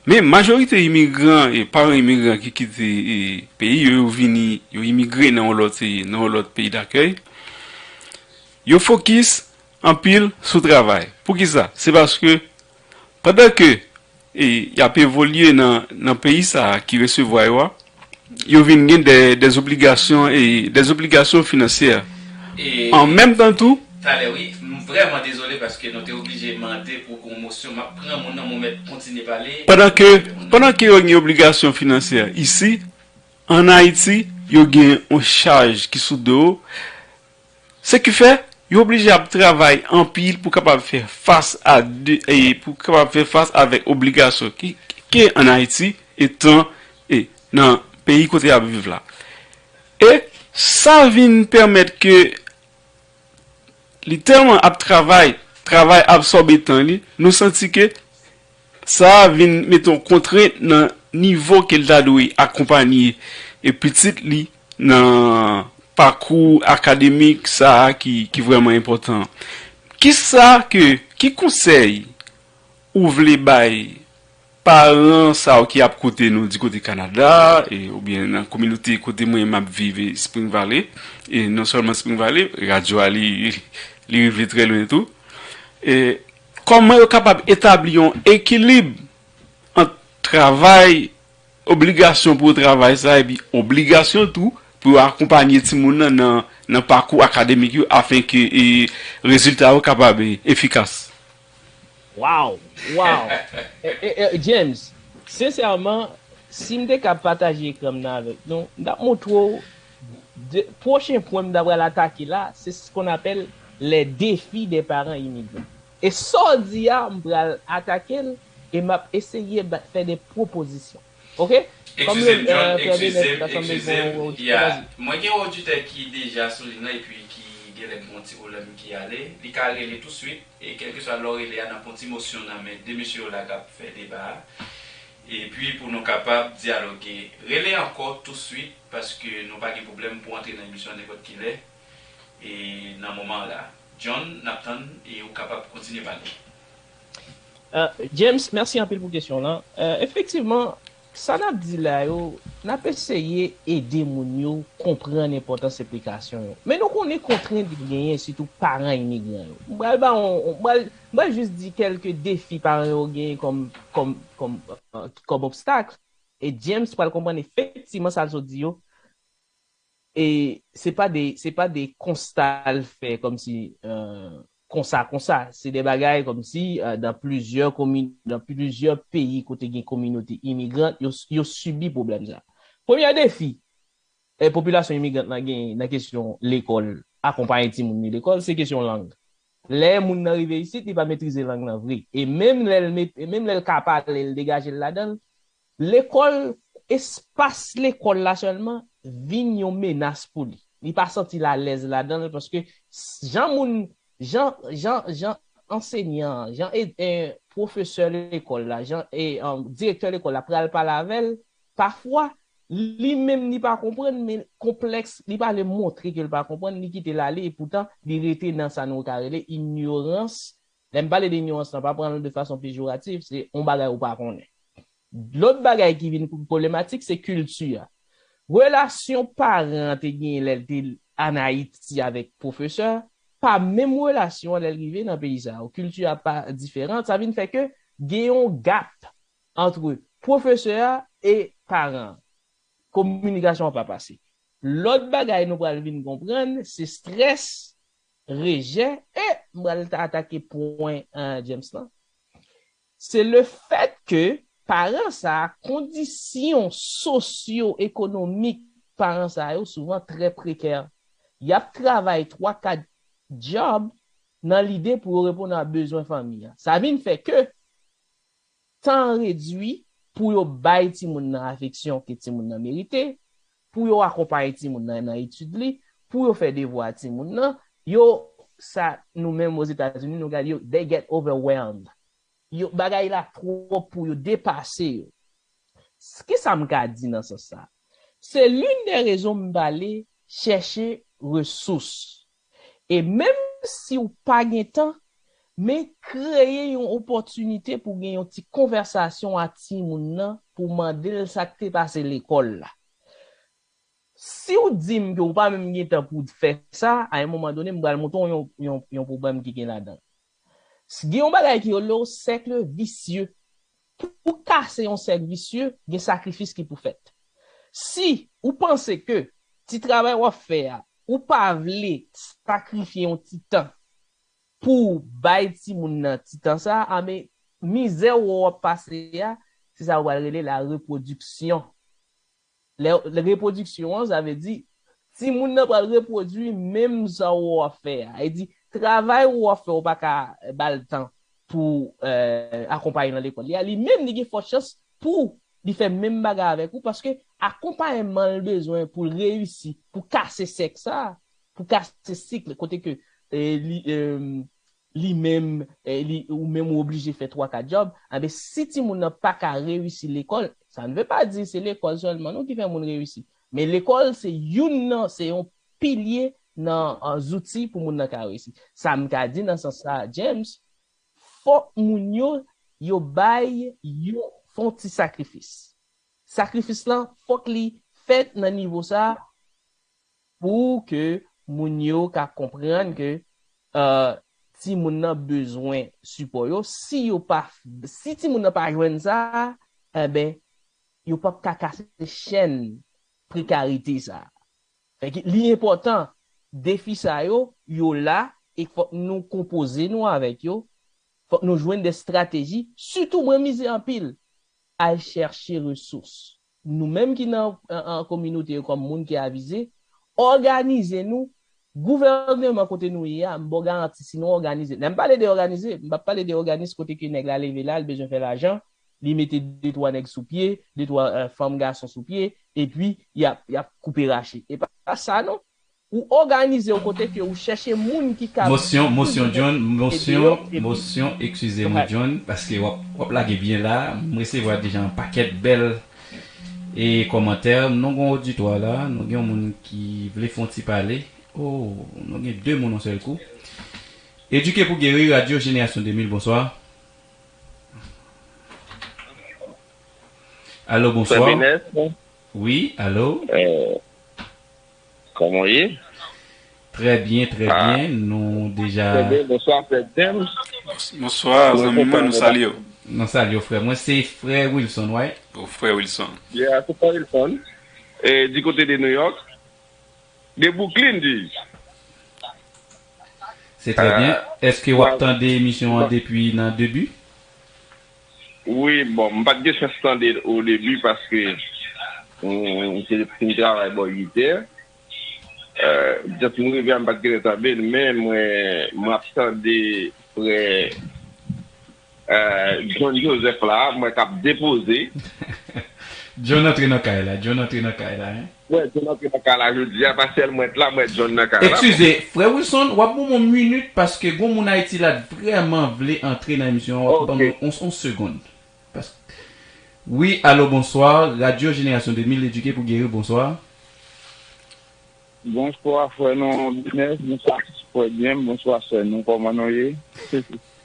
Men majorite imigran e paran imigran ki kite, e, peyi yo, yo vini, yo imigre nan yon lòt, e, nan yon lòt peyi dakèy, yo fokis anpil sou travay. Poukisa? Se paske pandan ke, e, y ap evolye nan, nan peyi sa a ki resevwa yo a, yo vin gen de, de obligasyon, e, de obligasyon finansyè. An menm tan tou, Talè, wi. M vrèman dezole paske nou te oblije mande pou gon mosyon. M ap pran moun nan, mwen mèt kontinye pale. Pandan ke, pandan ke yo gen obligasyon finansyè isi, ann Ayiti, yo gen yon chaj ki sou do yo. Se ki fè, yo oblije ap travay anpil pou kapab fè fas a de, e pou kapab fè fas avèk obligasyon ki, ki ann Ayiti, etan, e nan peyi kote y ap viv la. E sa vin pèmèt ke li tèlman ap travay, travay absòbe tan li, nou santi ke sa a vin mete yon kontrent nan nivo ke l ta dwe akonpanye e pitit li nan pakou akademik sa a ki, ki vrèman enpòtan. Kisa ke, ki konsèy ou vle bay paran sa yo ki ap koute nou di kote Kanada, e, oubyen nan kominote kote mwen m ap viv, e, Spring Valley, e non sèlman Spring Valley, radyo a li, li rive trè lwen tou. E kòman yo kapab etabli yon ekilib ant travay, obligasyon pou yo travay sa, epi obligasyon tou pou yo akonpanye timoun nan, nan, nan pakou akademik yo, afen ke, e, rezilta yo kapab, e, efikas? Wow! Wow! E, e, e, James, sensèman, si m te ka pataje ekran m nan avèk nou, m t ap montre w de, pwochen pwen m ta pral atake la, se ce qu'on appelle les défis des parents immigrants. E sa w di a, m pral atake l e m ap eseye ba, fè de pwopozisyon. Ok? Kòm Eskize m, John, eskize m, eskize m. Ya, mwen gen yon oditè ki deja sou liy nan epi ki genlè gen yon ti pwoblèm ki ale. Li ka rele touswit, e kèlkeswa lè w rele a, n ap pran ti mosyon nan men de mesye yo la k ap fè deba a. Epi pou nou kapab dyaloge. Rele ankò touswit, paske nou pa gen pwoblèm pou antre nan emisyon an nenpòt ki lè, e nan moman la. John, n ap tann, e ou kapab kontinye pale. James, mèsi anpil pou kesyon w lan. Efektivman, Sa n ap di la yo, n ap eseye ede moun yo konprann enpòtans enplikasyon yo. Men nou konnen kontrent ki genyen, sitou paran imigran yo. M pral ba yon, m pral, m pral jis di kèlke defi paran yo genyen kòm, kòm, kòm, euh, kòm obstak. E James pral konprann efektivman sa l sot di yo. E se pa de, se pa de konsta l fè kòmsi, euh, konsa, konsa. Se de bagay kòmsi, euh, dans plusieurs communes, dans plusieurs pays kote gen kominote imigran, yo, yo sibi pwoblèm sa. Premye defi, eh, popilasyon imigrant lan gen nan kesyon lekòl, akonpaye timoun li lekòl, se kesyon lang. Lè moun nan rive isit, li pa metrize lang nan vre. E menm lè l met, e menm lè l ka pale, l degaje l ladan l, lekòl, espas lekòl la sèlman vin yon menas pou li. Li pa santi l alèz ladan l paske s- jan moun, jan, jan, jan ansenyan, jan e, e, pwofesè lekòl la, jan e, um, direktè lekòl la pral pale avè l, pafwa, li menm li pa konprann, men konplèks, li pa vle montre ke l pa konprann, li kite l ale, epoutan, li rete nan sa nou ka rele inyorans. Lè m pale de inyorans lan, pa pran l de fason pejoratif, se yon bagay ou pa konnen. Lòt bagay ki vin pwoblematik, se kilti a. Relasyon paran an te genyen lè l te ann Ayiti avèk pwofesè, pa menm relasyon an lè l rive nan peyi sa yo. Kilti a pa diferan, sa vin fè ke gen yon gap antre pwofesè a e paran an. Kominikasyon an pa pase. Lòt bagay nou pral vin konprann, se strès, rejè, e m pral ta atake pwen, eh, James lan. Se le fèt ke paran sa a, kondisyon sosyo-ekonomik paran sa yo souvan trè prekè. Y ap travay twa, kat djòb nan lide pou yo reponn a bezwen fanmi an. Sa vin fè ke tan an redui pou yo bay timoun nan afeksyon ke timoun nan merite, pou yo akonpaye timoun nan nan etid li, pou yo fè devwa timoun nan, yo, sa, nou menm Ozetazini, nou gade yo, they get overwhelmed. Yo, bagay la twòp pou yo, depase yo. S- Kisa m ka di nan sans sa? Se l'une des raisons m pale chèche resous. E menm si w pa gen tan, men kreye yon opòtinite pou gen yon ti konvèsasyon a timoun nan, pou mande l sa k te pase lekòl la. Si w di m ke w pa menm gen tan pou w fè sa, a yon moman done, m pral montre w yon, yon, yon pwoblèm ki gen ladan l. S- Gen yon bagay ki rele w sèk visye. Pou kase yon sèk visye, gen sakrifis ki pou fèt. Si ou panse ke ti travay w ap fè a, ou pa vle sakrifye yon ti tan pou w bay timoun nan ti tan sa a, anben, mizè w w ap pase a, se sa yo pral rele la repwodiksyon. Lè, lè repwodiksyon an, sa vle di, timoun nan pral repwodui menm sa w w ap fè a. E di, travay w w ap fè, w pa ka ba l tan pou, eh, akonpaye nan lekòl li a. Li menm, li gen fòt chans pou li fè menm bagay avèk ou, paske akonpayman l bezwen pou l reyisi, pou kase sèk sa, pou kase sik, kote ke, eh, li, eh, li menm, eh, li, ou menm ou oblije fè twa, kat djòb, anben, si timoun nan pa ka reyisi lekòl, sa n ve pa di se lekòl sèlman non ki fè moun reyisi. Men lekòl se youn nan, se yon pilye nan, eh, zouti pou moun nan ka reyisi. Sa m ka di nan sans sa, James, fòk moun yo, yo bay, yo fè yon ti sakrifis. Sakrifis lan, fòk li fèt nan nivo sa, pou ke moun yo ka konprann ke, eh, timoun nan bezwen sipò yo. Si yo pa, si timoun nan pa jwenn sa, enben, yo p ap ka kase chèn prekarite sa. Fè ke li enpòtan, defi sa yo, yo la, e fòk nou konpoze nou avèk yo, fòk nou jwenn de estrateji, sitou mwen mize anpil, al chèche resous. Nou menm ki nan, an, an kominote yo kòm moun ki avize, òganize nou, gouvènman kote nou ye a, m ba w garanti, si nou òganize, lè m pale de òganize, m p ap pale de òganis kote ke nèg la leve la, l bezwen fè lajan, li mete de twa nèg sou pye, de twa, eh, fanm gason sou pye, epi y ap, y ap koupe rache. E pa sa non. Ou òganize w kote ke ou chèche moun ki ka... Mosyon, mosyon John, mosyon, mosyon, eskize nou John, paske w ap, w ap lage byen la. M resevwa deja yon pakèt bèl e kòmantè. Nou gen oditwa la, nou gen yon moun ki vle fè yon ti pale. Oh, nou gen de moun yon sèl kou. Edike pou geri, Radio Génération deux mille, bonswa. Alo, Frè bonswa. Benès, Wi, alo. euh, kòman w ye? Trè byen, trè Ah, byen. Nou deja Trè byen, bonswa, frè James. Bonswa, zanmi mwen, nou salye w. Nan salye w, frè. Mwen se frè Wilson, wi. Ou frè Wilson. Yeah, se frè Wilson. E, di kote de New York. De Brooklyn, dis. Se trè byen. Èske w ap Wa- tande emisyon an wa- depi nan debi? Wi, bon, m pa t gen chans tande l o debi paske m te fin travay bò uit è. Euh, just m rive a, m pa t gentan tande l, men mwen, mwen ap tande frè euh, John Joseph la, mwen k ap depoze. John antre nan kay la. John antre nan kay la, hein? Mwen, John antre nan kay la jodi a, pa sèl mwen t la, mwen John nan kay la. Eskize, frè Wilson, w ap ban mwen yon minit paske gon moun Ayiti la vrèman vle antre nan emisyon an. W ap ban mwen yon, yon segond. Pas- Wi, alo, bonswa. Radyo Jenerasyon de mil Edike pou Geri, bonswa. Bonswa, frè nou Benès. Bonswa, frè James. Bonswa, sè nou. Kòman nou ye?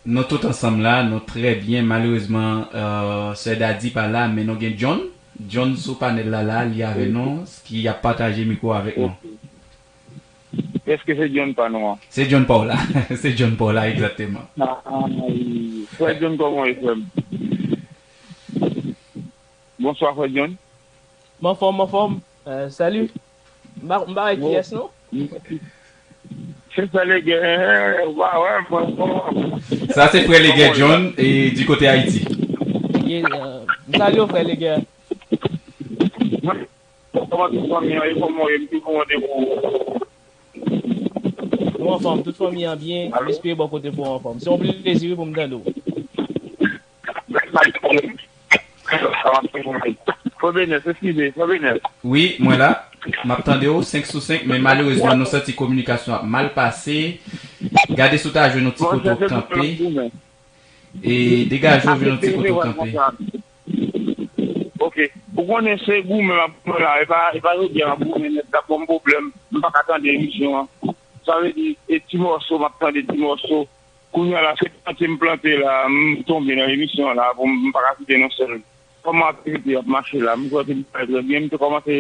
Nou tout ansanm la, nou trè byen. Malerezman, euh, sè Dadi pa la, men nou gen John. John sou panèl la, la, li avè nou, ki ap pataje mikwo avèk nou. Èske se John pa nou an? Se John pa w la. Se John pa w la, egzakteman. Ah, frè John, kòman w ye, frè m? Bonswa, frè John. M anfòm, m anfòm. Euh, salut. M pa m pa wè kiyès non. Se sa, lè gen, wa, wè, mwen, mwen. Sa se frè Leger John e di kote Ayiti. Yeah, euh, m salye w, frè Leger. Kòman tout fanmi an ye, kòman w ye, m te pou mande pou Nou anfòm, tout fanmi an byen, m espere bò kote pou w anfòm. Se yon plezi wi pou m tande w. Frè Benès, eskize, frè Benès. Wi, mwen la. M ap tande w senk sou senk, men malerezman nou santi kominikasyon ap mal pase. Gade si w ta jwenn yon ti kote w kanpe. E degaje w jwenn yon ti kote w kanpe. Ok. Ou konnen se goumen m ap goumen la. E pa, e pa jodi a m ap goumen, nèg la ban m pwoblèm. M pa ka tande emisyon an. Sa vle di, e ti mòso, m ap tande ti mòso. Kounye a la, se plante m plante la, m tonbe nan emisyon an la, pou m pa ka kite non sèl. Kòman aktivite ap mache la? M kwè ke li pral trè byen. M te kòmanse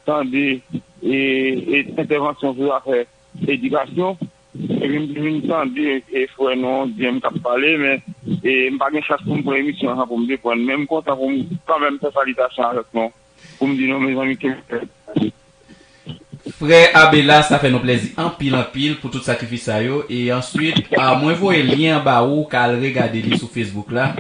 tande e, e entèvansyon sou zafè edikasyon. Epi m te vin tande e frè nou, James k ap pale, men e, m pa gen chans pou m pran emisyon an pou m te pran l. Men m kontan pou m kanmenm fè salitasyon avèk nou, pou m di nou, mezanmi, kenbe fèm. Frè Abela, sa fè nou plèzi anpil, anpil pou tout sakrifis sa yo. E answit, a, mwen voye lyen an ba ou, ka al regade li sou Facebook la.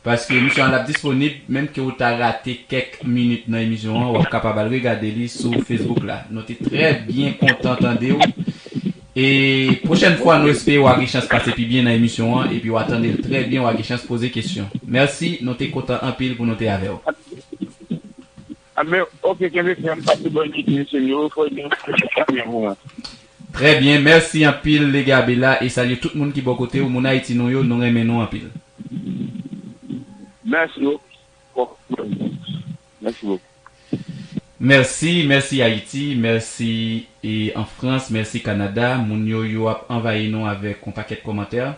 Paske emisyon an ap disponib, menm ke ou ta rate kèk minit nan emisyon an, w ap kapab al regade li sou Facebook la. Nou te trè byen kontan tande w. E pwochèn fwa, nou espere w a gen chans pase pi byen nan emisyon an, epi w a tande l trè byen, w a gen chans poze kesyon. Mèsi, nou te kontan anpil pou nou te avè w. A, men, ok, kenbe fèm, pase bòn lit, mesye m yo, fò gen byen pou mwen. Trè byen, mèsi anpil, Lega Bela, e salye tout moun ki bò kote w, moun Ayiti nou yo, nou renmen nou anpil. Mèsi, yo. Mèsi bokou. Mèsi, mèsi Ayiti, mèsi e an Frans, mèsi Kanada. Moun yo, yo ap anvayi nou avèk yon pakèt kòmantè.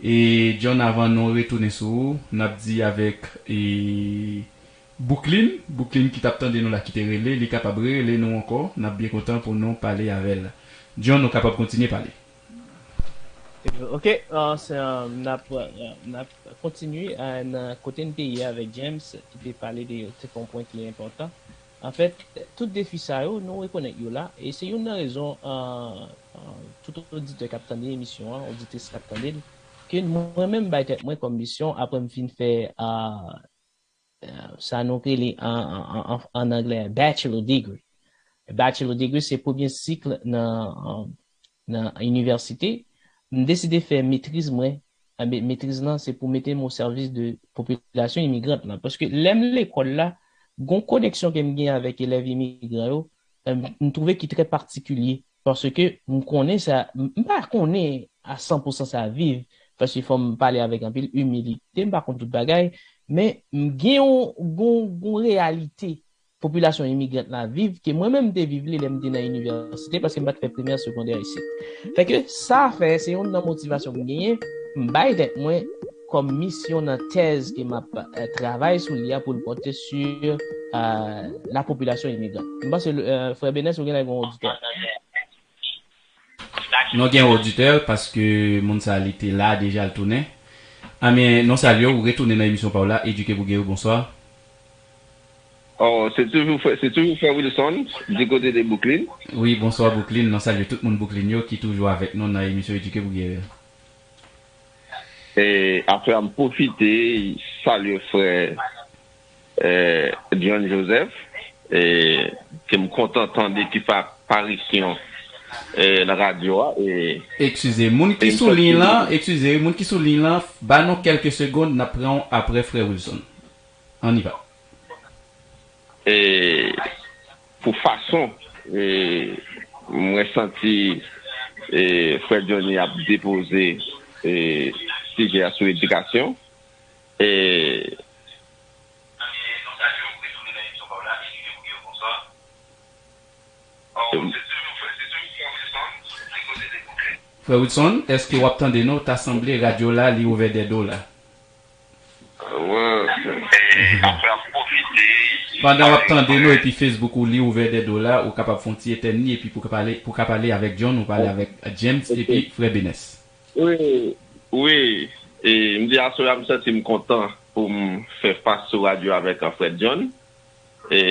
E John, avan nou retounen sou ou, n ap di avèk e Bouklin, Bouklin ki t ap tande nou la, ki te rele, li kapab rerele nou ankò. N ap byen kontan pou nou pale avè l. John, ou kapab kontinye pale. Ok, euh, se, euh, n ap, euh, n ap kontinye euh, nan kote n te ye avèk James, ki te pale de, te fè yon pwen ki enpòtan. Anfèt, tout defi sa yo, nou rekonèt yo la, e se youn nan rezon euh, euh, tout oditè k ap tande emisyon an, oditris k ap tande l, ke mwen menm bay tèt mwen kòm misyon, apre m fin fè euh, euh, sa nou rele an, an, an, an anglè bachelor degree. Bachelor degree se premye sik nan, nan inivèsite. M deside fè metriz mwen. Enben, metriz lan se pou mete m o sèvis de popilasyon imigrant lan. Paske lè m lekòl la, gon koneksyon ke m gen avèk elèv imigran yo, m twouve ki trè patikilye. Paske m konnen sa, m pa konnen a san pousan sa viv, paske fò m pale avèk anpil imilite, m pa konn tout bagay, men m gen yon gon, gon reyalite popilasyon imigrant la viv, ke mwen menm m te viv li lè m te nan inivèsite, paske m pa t fè primè, segondè isit. Fè ke sa fè, se youn nan motivasyon m genyen, m bay tèt mwen, kòm misyon nan tèz ke m ap, eh, travay sou li a pou l pòte sou, eh, la popilasyon imigran. M panse, eh, frè Benès, ou genlè gen yon oditè. Nou gen yon oditè, paske moun sa li te la deja, l tounen. Anben, nou salye w, ou retounen nan emisyon pa w la, Edike pou Geri, bonswa. Oh, se toujou frè, se toujou frè Wilson, di kote de Brooklyn. Wi, bonswa Brooklyn, nou salye tout moun Brooklyn yo ki toujou avèk nou nan emisyon Edike pou Geri. E apre a m pwofite salye frè, eh, John Joseph, eh, ke m kontan tande ki pa parisyon, eh, nan radyo a. E, eskize, moun ki sou liy lan, eskize, moun ki sou liy lan, ba nou kèlke segonn, n ap pran w apre frè Wilson. Ann y va. E pou fason, e, mwen santi, e, frè Johnny ap depoze, e, sijè a sou edikasyon. E, Frè Wilson, èske w ap tande nou? Ta sanble radyo la li ouvè dèyè do w la. Pandan w ap tande nou epi Facebook ou li ouvè dèyè do w la, ou kapab fè yon ti etèn li epi pou ka pale, pou ka pale avèk John, ou pale avèk James epi frè Benès. Wi, wi. E, m di aswè a m santi m kontan pou m fè fas sou radyo avèk, an, frè John. E,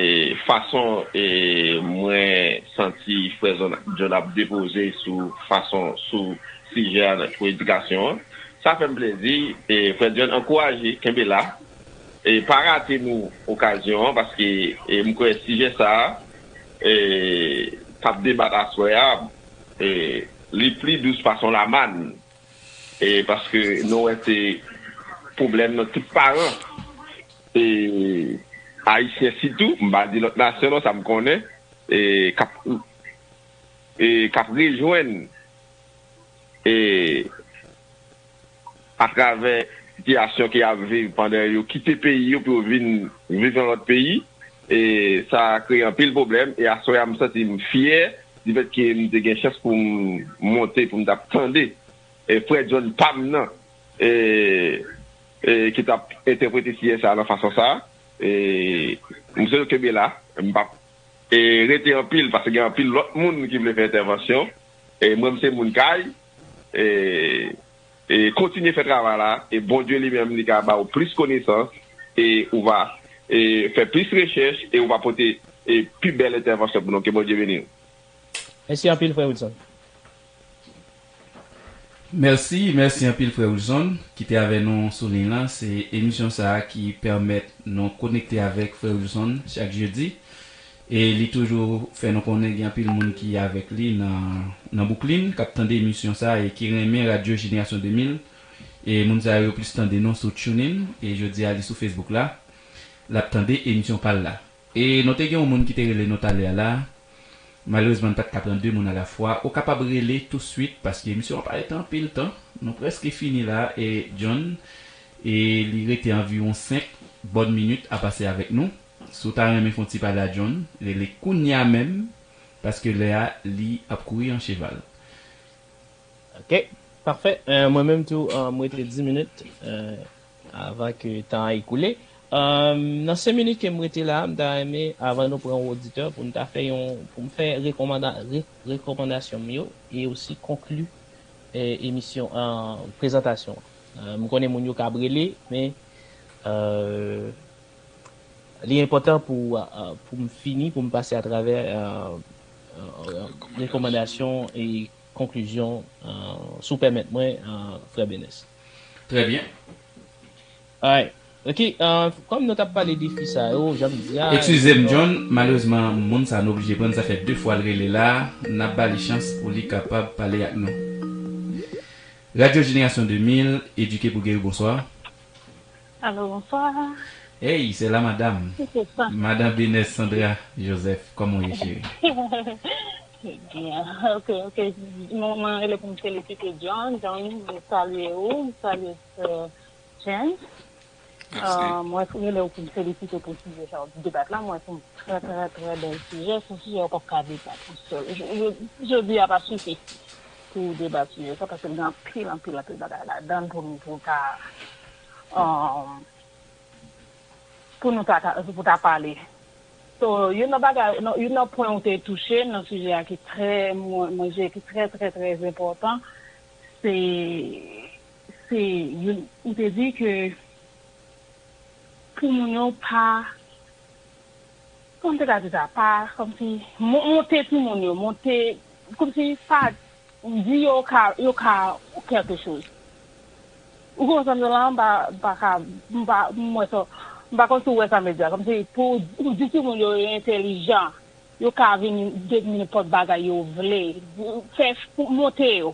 fason, e, mwen santi frè John, John ap depoze sou fason, sou sijè a nan, pou edikasyon an, sa fè m plezi. E, frè John, ankouraje, kenbe la. E, pa rate nou okazyon an, paske, e, m kwè sijè sa a, e, k ap debat aswè a, e, li pli dous pase yon lamàn. E paske nou wè se pwoblèm nan tout paran, e, ayisyen sitou, m pa di lòt nasyon non, sa m konnen, e, k ap, e, k ap rejwenn, e, atravè sitiyasyon ke y ap viv pandan yo kite peyi yo pou yo vin viv nan lòt peyi, e sa kreye anpil pwoblèm, e aswè a m santi m fyè difèt ke m te gen chans pou m monte, pou m t ap tande e, frè John pa m nan, e, e, ki t ap entèprete sijè sa a nan fason sa a. E, m swete w kenbe la, m p ap, e, rete anpil, paske gen anpil lòt moun ki vle fè entèvansyon. E, mwen, m se moun kay, e, e, kontinye fè travay la, e Bondye li menm, li ka ba w plis konesans, e ou va, e, fè plis rechèch, e ou va pote, e, pi bèl entèvansyon pou nou. Ke Bondye beni w. Mèsi anpil, frè Wilson. Mèsi, mèsi anpil, frè Wilson, ki te avè nou sou liy lan. Se emisyon sa a ki pèmèt nou konekte avèk frè Wilson chak jedi. E li toujou fè nou konnen gen anpil moun ki avèk li nan, nan Brooklyn, k ap tande emisyon sa a e ki renmen Radyo Jenerasyon de mil. E moun sa yo plis tande nou sou TuneIn, e jodi a li sou Facebook la. L ap tande emisyon pa l la. E nou te gen yon moun ki te rele nou talè a la. Malerezman, n pa t ka pran de moun alafwa. Ou kapab rele tousuit, paske emisyon an pa rete anpil tan. Nou prèske fini la, e John, e li rete anviwon senk bòn minit a pase avèk nou. Si w ta renmen fè yon ti pale a John, rele kounye a menm, paske lè a, li ap kouri an cheval. Ok, pafè. Eh, mwen menm tou, eh, m rete dis minit, eh, avan ke tan an ekoule. Eh, nan senk minit ke m rete la, m ta renmen, avan nou pran yon oditè, pou m ta fè yon, pou m fè rekòmanda-, re-, rekòmandasyon m yo, e osi konkli, eh, emisyon, eh, prezantasyon an. Eh, m konnen moun yo kab rele, men, eh, li enpòtan pou, eh, pou m fini, pou m pase atravè, eh, eh, rekòmandasyon e konklizyon, eh, si w pèmèt mwen, eh, frè Benès. Trè byen. Alright. Ok, eh, kòm nou t ap pale de fi sa yo, jan m di a, eskize m, John, malerezman, moun sa nou oblije pran, sa fè de fwa l rele la, n ap ba li chans pou li kapab pale ak nou. Radyo Jenerasyon de mil, Edike pou Geri, bonswa. Alo, bonswa. Hey, se la madam. Se sa. Madam Benès Sandra Joseph, kòman w ye, cheri? Byen, ok, ok. Mwen, mwen rele pou m felisite John. John, m salye ou, m salye sè James. Mèsi. Ah, mwen rele w pou m felisite w pou sijè sa w debat la. Mwen, se yon trè, trè, trè bèl sijè. Se yon sijè w p ap ka debat tou sèl. Je-, je-, jodi a pa sifi pou w debat sijè sa, paske l gen anpil, anpil, anpil bagay ladan l pou nou, pou w ka um, pou nou ta, ta- pou ta pale. So, youn nan bagay, nan- youn nan pwen ou te touche nan sijè a ki trè, mwen, mwen jwe ki trè, trè, trè enpòtan, se, se youn, ou te di ke pou moun yo pa, kòman te ka di sa, pa, kòmsi, mon- monte timoun yo, monte, kòmsi, pa, di yo ka, yo ka kèlke choz. Ou konprann sa m di w la, m pa, m pa ka, m pa, m wè sa, m pa konn si w wè sa m vle di a. Kòmsi pou, pou di timoun yo, yo entèlijan, yo ka vin devni nenpòt bagay yo vle. Fè, monte yo.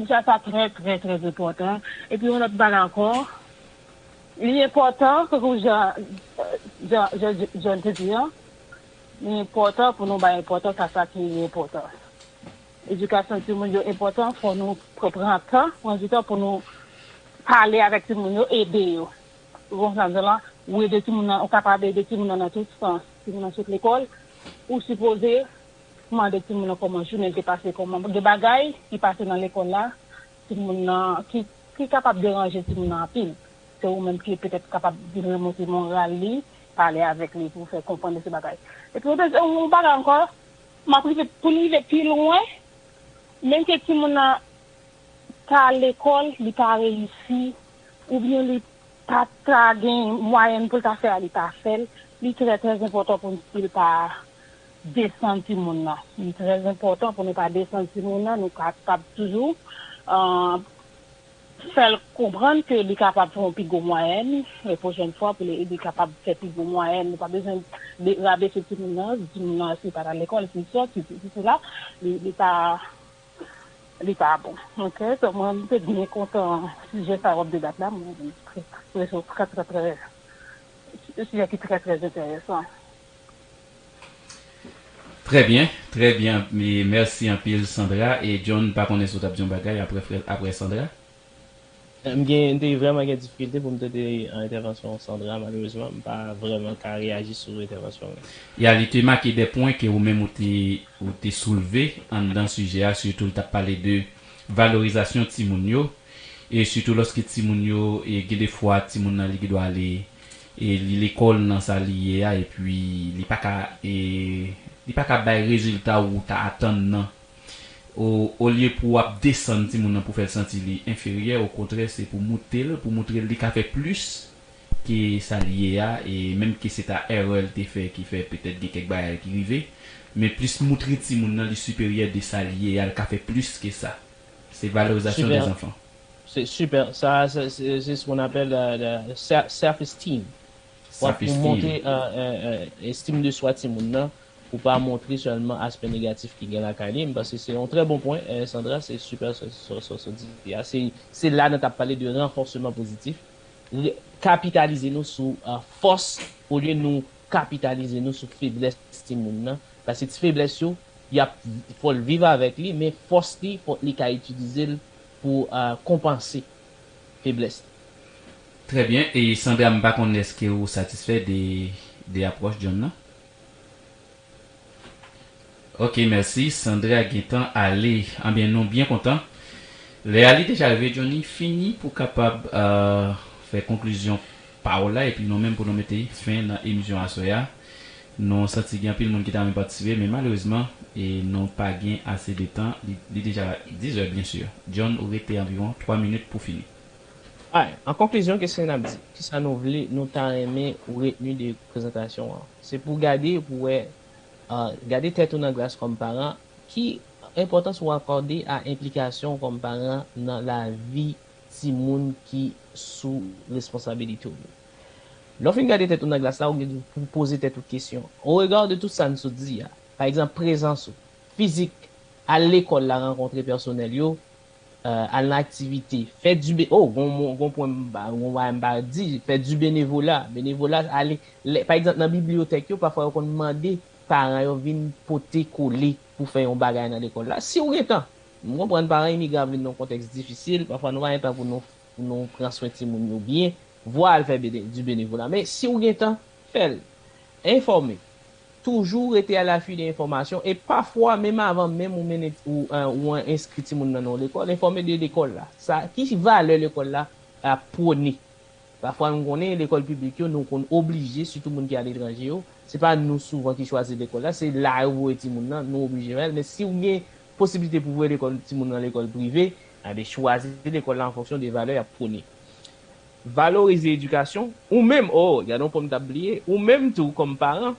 Sa, sa trè, trè, trè enpòtan. Epi yon lòt bagay ankò, li enpòtan, tankou jan, jan, jan, jan te di an, li enpòtan pou nou bay enpòtans a sa ki enpòtan. Edikasyon timoun yo enpòtan, fò nou pr- pran tan, pran di tan pou nou pale avèk timoun yo, ede yo. Ou konprann sa m di w la? Ou ede timoun nan, ou kapab ede timoun nan nan tout sans. Timoun nan sot lekòl, ou sipoze mande timoun nan kòman jounen l te pase, kòman gen bagay ki pase nan lekòl la, timoun nan, ki, ki kapab deranje timoun nan anpil. Se ou menm ki petèt kapab vin remonte moral li, pale avèk li pou fè konprann de se bagay. Epi yon dezye- yon bagay ankò, m ap rive, pou n rive pi lwen, menm ke timoun nan ta lekòl, li pa reyisi, oubyen li pa ta gen mwayèn pou l ta fè a, li pa fè l, li trè, trè enpòtan pou n, pou l pa desann timoun nan. Li trè enpòtan pou nou pa desann timoun nan, nou kapab toujou, euh, fè l konprann ke li kapab fè yon pi gwo mwayèn, e pwochèn fwa pou li, li kapab fè pi gwo mwayèn. Nou pa bezwen de- rabese timoun nan, di timoun nan si li pa t al lekòl, si li sòt, si, si, si, si la, li, li pa, li pa bon. Ok, so mwen, m te byen kontan sijè sa w ap debat la, mwen, mwen, trè, trè, trè, trè, trè, sijè ki trè, trè enteresan. Trè byen, trè byen. E mèsi anpil, Sandra. E John, m pa konnen si w t ap di yon bagay apre, frè- apre Sandra. M gen, m te vrèman gen difikilte pou m tande, euh, entèvansyon Sandra, malerezman, m pa vrèman ka reyaji sou entèvansyon an. Ya, li te make de pwen ke ou menm ou te, ou te soulve anndan sijè a, sitou l t ap pale de valorizasyon timoun yo, e sitou lòske timoun yo, e gen de fwa timoun nan li gendwa ale, e li lekòl nan sa li ye a, epi li pa ka, e li pa ka bay rezilta ou ta atann nan. O, olye pou w ap desann timoun nan pou fè l santi li enferyè, okontrè, se pou moute l, pou moutre l li ka fè plis ke sa li ye a, e menm ke se ta erè l te fè ki fè petèt gen kèk bagay ki rive, men plis moutre timoun nan li siperyè de sa li ye a, l ka fè plis ke sa. Se valorizasyon des enfants. C'est super. Ça, c'est c'est- c'est ce qu'on appelle euh, le self-esteem. Pou ap- pou montre euh, euh, euh, estime de soi timoun nan, pou pa montre sèlman aspè negatif ki gen lakay li. M panse se yon trè bon pwen, euh, Sandra, se super sa sa- sa- sa w di a. Se se la nou t ap pale de ranfòsman pozitif. Re- Kapitalize nou sou euh, fòs olye nou kapitalize nou sou feblès timoun nan. Paske ti feblès yo, y ap fò l viv avèk li, men fòs li, fòk li ka itilize l pou euh, konpanse feblès li. Trè byen. E Sandra, m pa konn èske ou satisfè de, de apwòch John nan? Ok, mèsi. Sandra gentan ale. Anbyen, nou byen kontan. Lè a li deja rive, Johnny, fini pou kapab euh, fè konklizyon pa w la, epi nou menm pou nou mete fen nan emisyon aswè a. Nou santi gen anpil moun ki ta renmen patisipe, men malerezman, e nou pa gen ase de tan. Li, li deja diz è, byen si. John, ou rete anviwon twa minit pou fini. Alright. An konklizyon, kesyon n ap di, kisa nou vle, nou ta renmen ou retni de prezantasyon an? Se pou gade, pou wè, ah, gade tèt ou nan glas kòm paran, ki enpòtans ou akòde a enplikasyon w kòm paran nan lavi timoun ki sou responsabilite w yo? Lè w fin gade tèt ou nan glas la, ou gen pou poze tèt ou kesyon. Au regard de tout sa n sot di a, pa egzanp, prezans ou, fizik, al lekòl la, rankontre pèsonèl yo, euh, al nan aktivite, fè du bé-, oh, gon, gon, gon pwen m ba, gon bagay m ba di, fè du bénévolat, bénévolat, ale, lè, pa egzanp, nan bibliyotèk yo, pafwa yo konn mande paran yo vin pote kole pou fè yon bagay nan lekòl la. Si w gen tan, m konprann paran imigran ap vin nan yon kontèks difisil, pafwa nou pa gen tan pou nou, pou nou pran swen timoun yo byen, vwa al fè bene- du bénévolat. Men si w gen tan, fè l. Enfòme. Toujou rete alafui de enfòmasyon e pafwa, menm avan menm ou mennen, ou, euh, ou enskri timoun nan nan yon lekòl, enfòme de lekòl la. Sa, ki valè lekòl la ap pwone? Pafwa nou konnen lekòl piblik yo, nou konn oblije, sitou moun ki aletranje yo, se pa nou souvan ki chwazi lekòl la, se la yo voye timoun nan, nou oblije fè l. Men si w gen posiblite pou voye lekòl, timoun nan lekòl prive, enben chwazi lekòl la an fonksyon de valè y ap pwone. Valorize edikasyon, ou menm, oh, gade yon pwen m t ap bliye, ou menm tou kòm paran,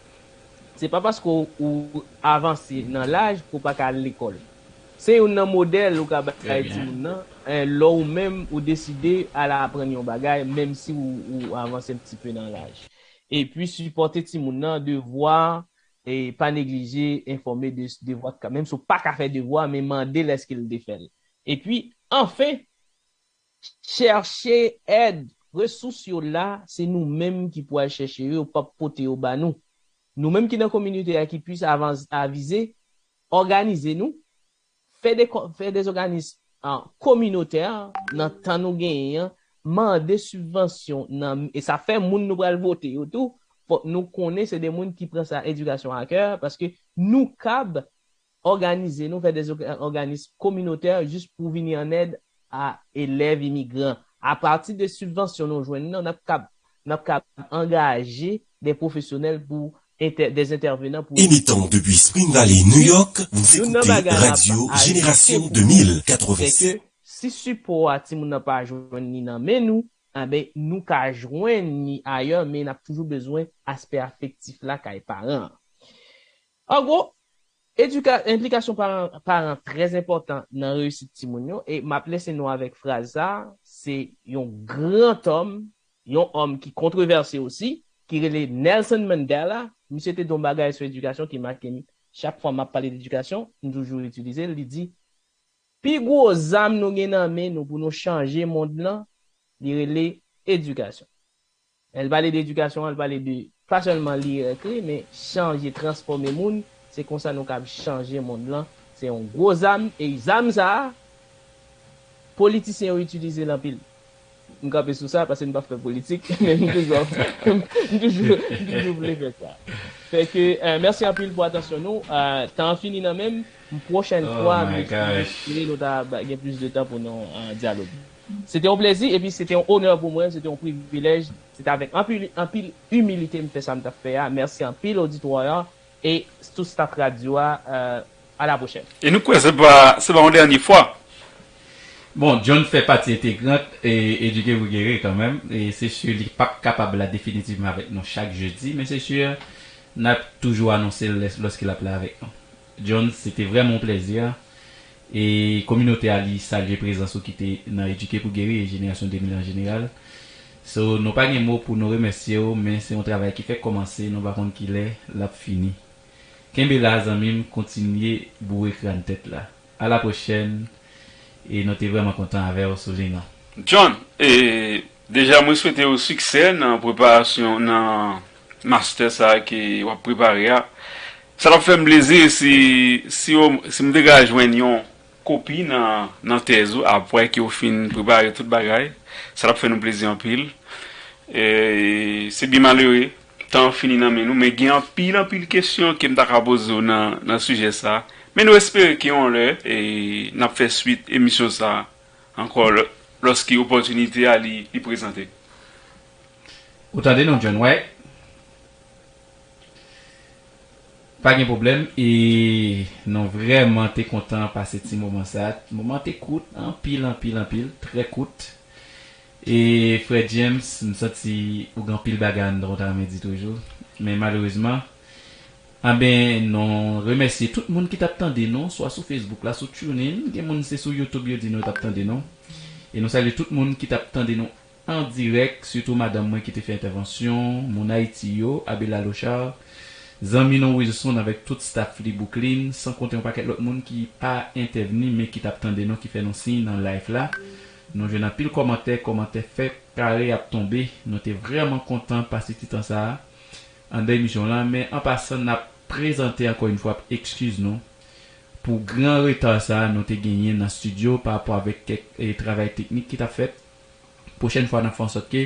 se pa paske w, ou avanse nan laj ke w pa ka al lekòl. Se youn nan modèl ou ka bay timoun nan, eh, lè ou menm ou deside al aprann yon bagay, menm si ou, ou avanse yon ti pe nan laj. Epi sipòte timoun nan, devwa, e pa neglije enfòme de devwa, menm si w pa ka fè devwa, men mande l èske l te fè l. Epi, anfen, chèche èd. Resous yo la, se nou menm ki pou al chèche yo, yo p ap pote yo ba nou. Nou menm ki nan kominote a ki plis avan-, avize, òganize nou, fè de, fè de òganis, ah, kominotè nan tan nou genyen an, mande sibvansyon nan, e sa fè moun nou pral vote yo tou, fòk nou konnen se de moun ki pran sa edikasyon a kè, paske nou kab òganize nou, fè de òganis kominotè jis pou vini an èd a elèv imigran. Apati de sibvansyon nou jwenn nan, n ap kab, n ap kab angaje de pwofesyonèl pou entè-, de entèvenan pou Émettant depuis Spring Valley, New York, vous écoutez Radio Génération deux mille quatre-vingt-sept. Si sipò a timoun nan pa jwenn ni nan men nou, anben nou ka jwenn ni ayè, men n ap toujou bezwen aspè afektif la kay paran an. An gwo, edika-, enplikasyon paran, paran trè enpòtan nan reyisit timoun yo, e m ap lese nou avèk fraz sa, se yon gran òm, yon òm ki kontwovèse osi, ki rele Nelson Mandela. Misye te di yon bagay sou edikasyon ki make m. Chak fwa m ap pale de edikasyon, m toujou itilize l, li di, pi gwo zam nou gen nan men nou pou nou chanje mond lan, li rele edikasyon. Lè l pale de edikasyon, l pale de pa sèlman li ekri, men chanje, transfòme moun. Se konsa nou kab chanje mond lan. Se yon gwo zam, e zam sa a, politisyen yo itilize l anpil. M kanpe sou sa paske m pa fè politik, men m toujou, m toujou, m toujou vle fè sa. Fè ke, eh, mèsi anpil pou atansyon nou. Eh, tan an fini nan men m. Pwochèn fwa, m espere nou ta ba-, gen plis de tan pou nou, eh, dyaloge. Se te yon plezi, epi se te yon onè pou mwen, se te yon privilèj. Se te avèk anpil, anpil imilite m fè sa m t ap fè a. Mèsi anpil, oditwa a, e tout staff radyo a. Eh, a la pwochèn. E nou kwè se pa, se pa yon dènye fwa. Bon, John fè pati entegrant e Edike pou Geri kanmenm. E se si li p ap kapab la definitivman avèk nou chak jedi, men se si n ap toujou anonse l lè, lòske l ap la avèk nou. John, se te vrèman yon plèzi. E kominote a, li salye prezans ou ki te nan Edike pou Geri e Jenerasyon de mil an jeneral. So, nou pa gen mo pou nou remèsye w, men se yon travay ki fèk kòmanse, nou pa konn kilè l ap fini. Kenbe la, zanmi m, kontinye boure kràn tèt la. A la pwochèn, e nou te vrèman kontan avè w sou liy nan. John, e, deja mwen swete w siksè nan preparasyon, nan master sa a ke w ap prepare a. Sa t ap fè m plezi si, si w, si m te ka jwenn yon kopi nan, nan tèz ou apre ke w fin prepare tout bagay. Sa t ap fè nou plezi anpil. E, se byen malere, tan an fini nan men nou, men gen anpil, anpil kesyon ke m ta ka poze w nan, nan sijè sa a. Men nou espere ke yon lè, e, n ap fè swit emisyon sa a ankò lè, lòske opòtinite a li, li prezante. Ou tande nou, John White? Pa gen pwoblèm, e nou vrèman te kontan pase ti moman sa a. Moman te kout, anpil, anpil, anpil, trè kout. E frè James, m santi ou gen anpil bagay anndan w ta renmen di toujou. Men malerezman, anben, nou remèsye tout moun ki t ap tande nou, swa sou Facebook la, sou TuneIn, gen moun se sou YouTube yo di nou yo t ap tande nou. E nou salye tout moun ki t ap tande nou an dirèk, sitou madanm mwen ki te fè entèvansyon, moun Ayiti yo, Abela Lochard, zanmi nou Wilson avèk tout staff li Brooklyn, san konte yon pakèt lòt moun ki pa entèvni, men ki t ap tande nou, ki fè nou siy nan live la. Nou jwenn anpil kòmantè, kòmantè fè kare ap tonbe. Nou te vrèman kontan pase ti tan sa a anndan emisyon lan, men an pasan, n ap prezante ankò yon fwa ekskiz nou pou gran reta sa a nou te genyen nan estidyo pa rapò avèk kèk, e, travay teknik ki t ap fèt. Pwochèn fwa, n ap fè ansòt ke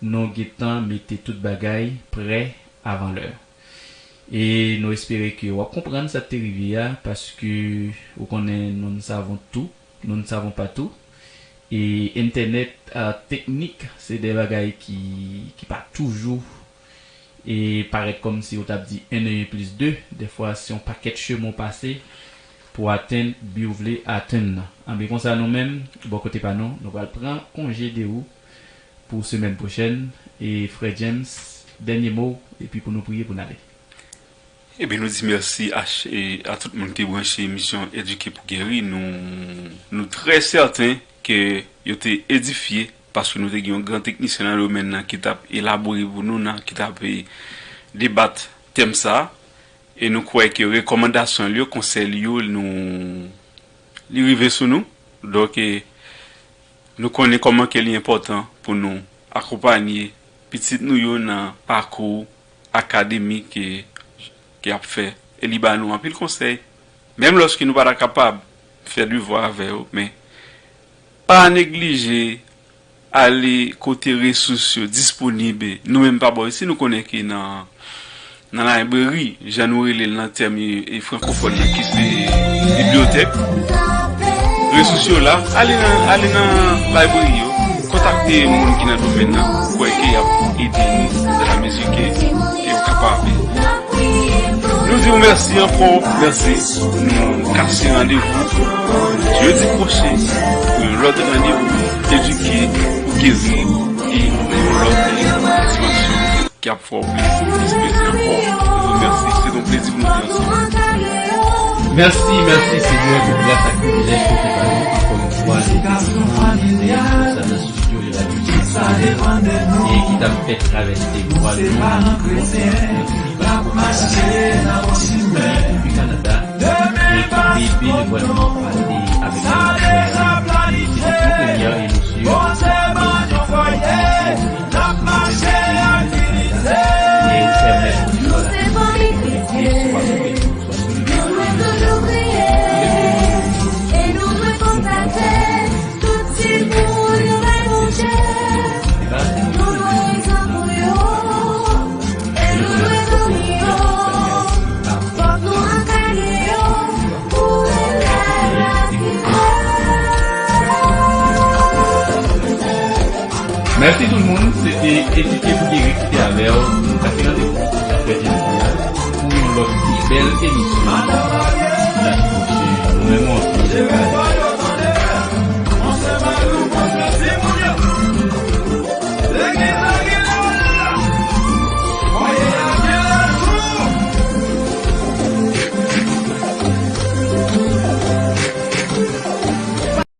nou gentan mete tout bagay prè avan lè. E nou espere ke w ap konprann sa k te rive a, paske ou konnen, nous ne savons tout, nous ne savons pas tout. E entènèt, a, teknik, se de bagay ki, ki pa toujou e parèt kòmsi ou t ap di en e en plis de. Dèfwa, se yon pakèt chemen w pase pou w atenn bi w vle atenn nan. Anben, konsa nou menm, bò kote pa nou, nou pral pran konje de ou pou semèn pwochèn. E frè James, dènye mo, epi pou nou priye pou n ale. Ebyen, nou di mèsi a, ch- e a tout moun ki te branche emisyon Edike pou Geri. Nou, nou trè sèten ke yo te edifye, paske nou te gen yon gran teknisyen nan domèn nan ki t ap elabore pou nou, nan, ki t ap, e, debat tèm sa a. E nou kwè ke rekòmandasyon li yo, konsèy li yo, nou, li rive sou nou. Donk, e, nou konnen kòman ke li enpòtan pou nou akonpanye pitit nou yo nan pakou akademik ke, ke y ap fè. E li ba nou anpil konsèy. Menm lòske nou pa ta kapab fè devwa avè yo, men pa neglije ale kote resous yo disponib. Nou menm pa bò isi, nou konnen ke nan, nan library, jan nou rele l nan tèm, e, e, frankofòn nan, ki se bibliyotèk, resous yo la, ale nan, ale nan library yo, kontakte moun ki nan domèn nan, ou kwè ke y ap ede nou, dan la mezi ke, ke yo kapab. Nou di w mèsi ankò, mèsi. Nou kase randevou jedi pwochen pou yon lòt randevou Edike pou Geri e yon lòt dimansyon ki ap fè w plis, plis plezi ankò. Nou di w mèsi, se yon plezi pou nou te ansanm. Mèsi, mèsi, Senyè, pou gras ak privilèj ke w fè ba nou ankò yon fwa, nou te pran lide konsa nan estidyo de radyo Sesel, e ki t ap fè travèse vwal nou, ki pran kontak depi Kanada, e ki te benevòlman pale avèk nou. E se te yon premyè emisyon, e ou pèmèt nou Mèsi tout moun, se te Edike pou Geri ki te avè w. Nou kase randevou pou yon lòt bèl emisyon. Semèn pwochèn, nou menm ansanm.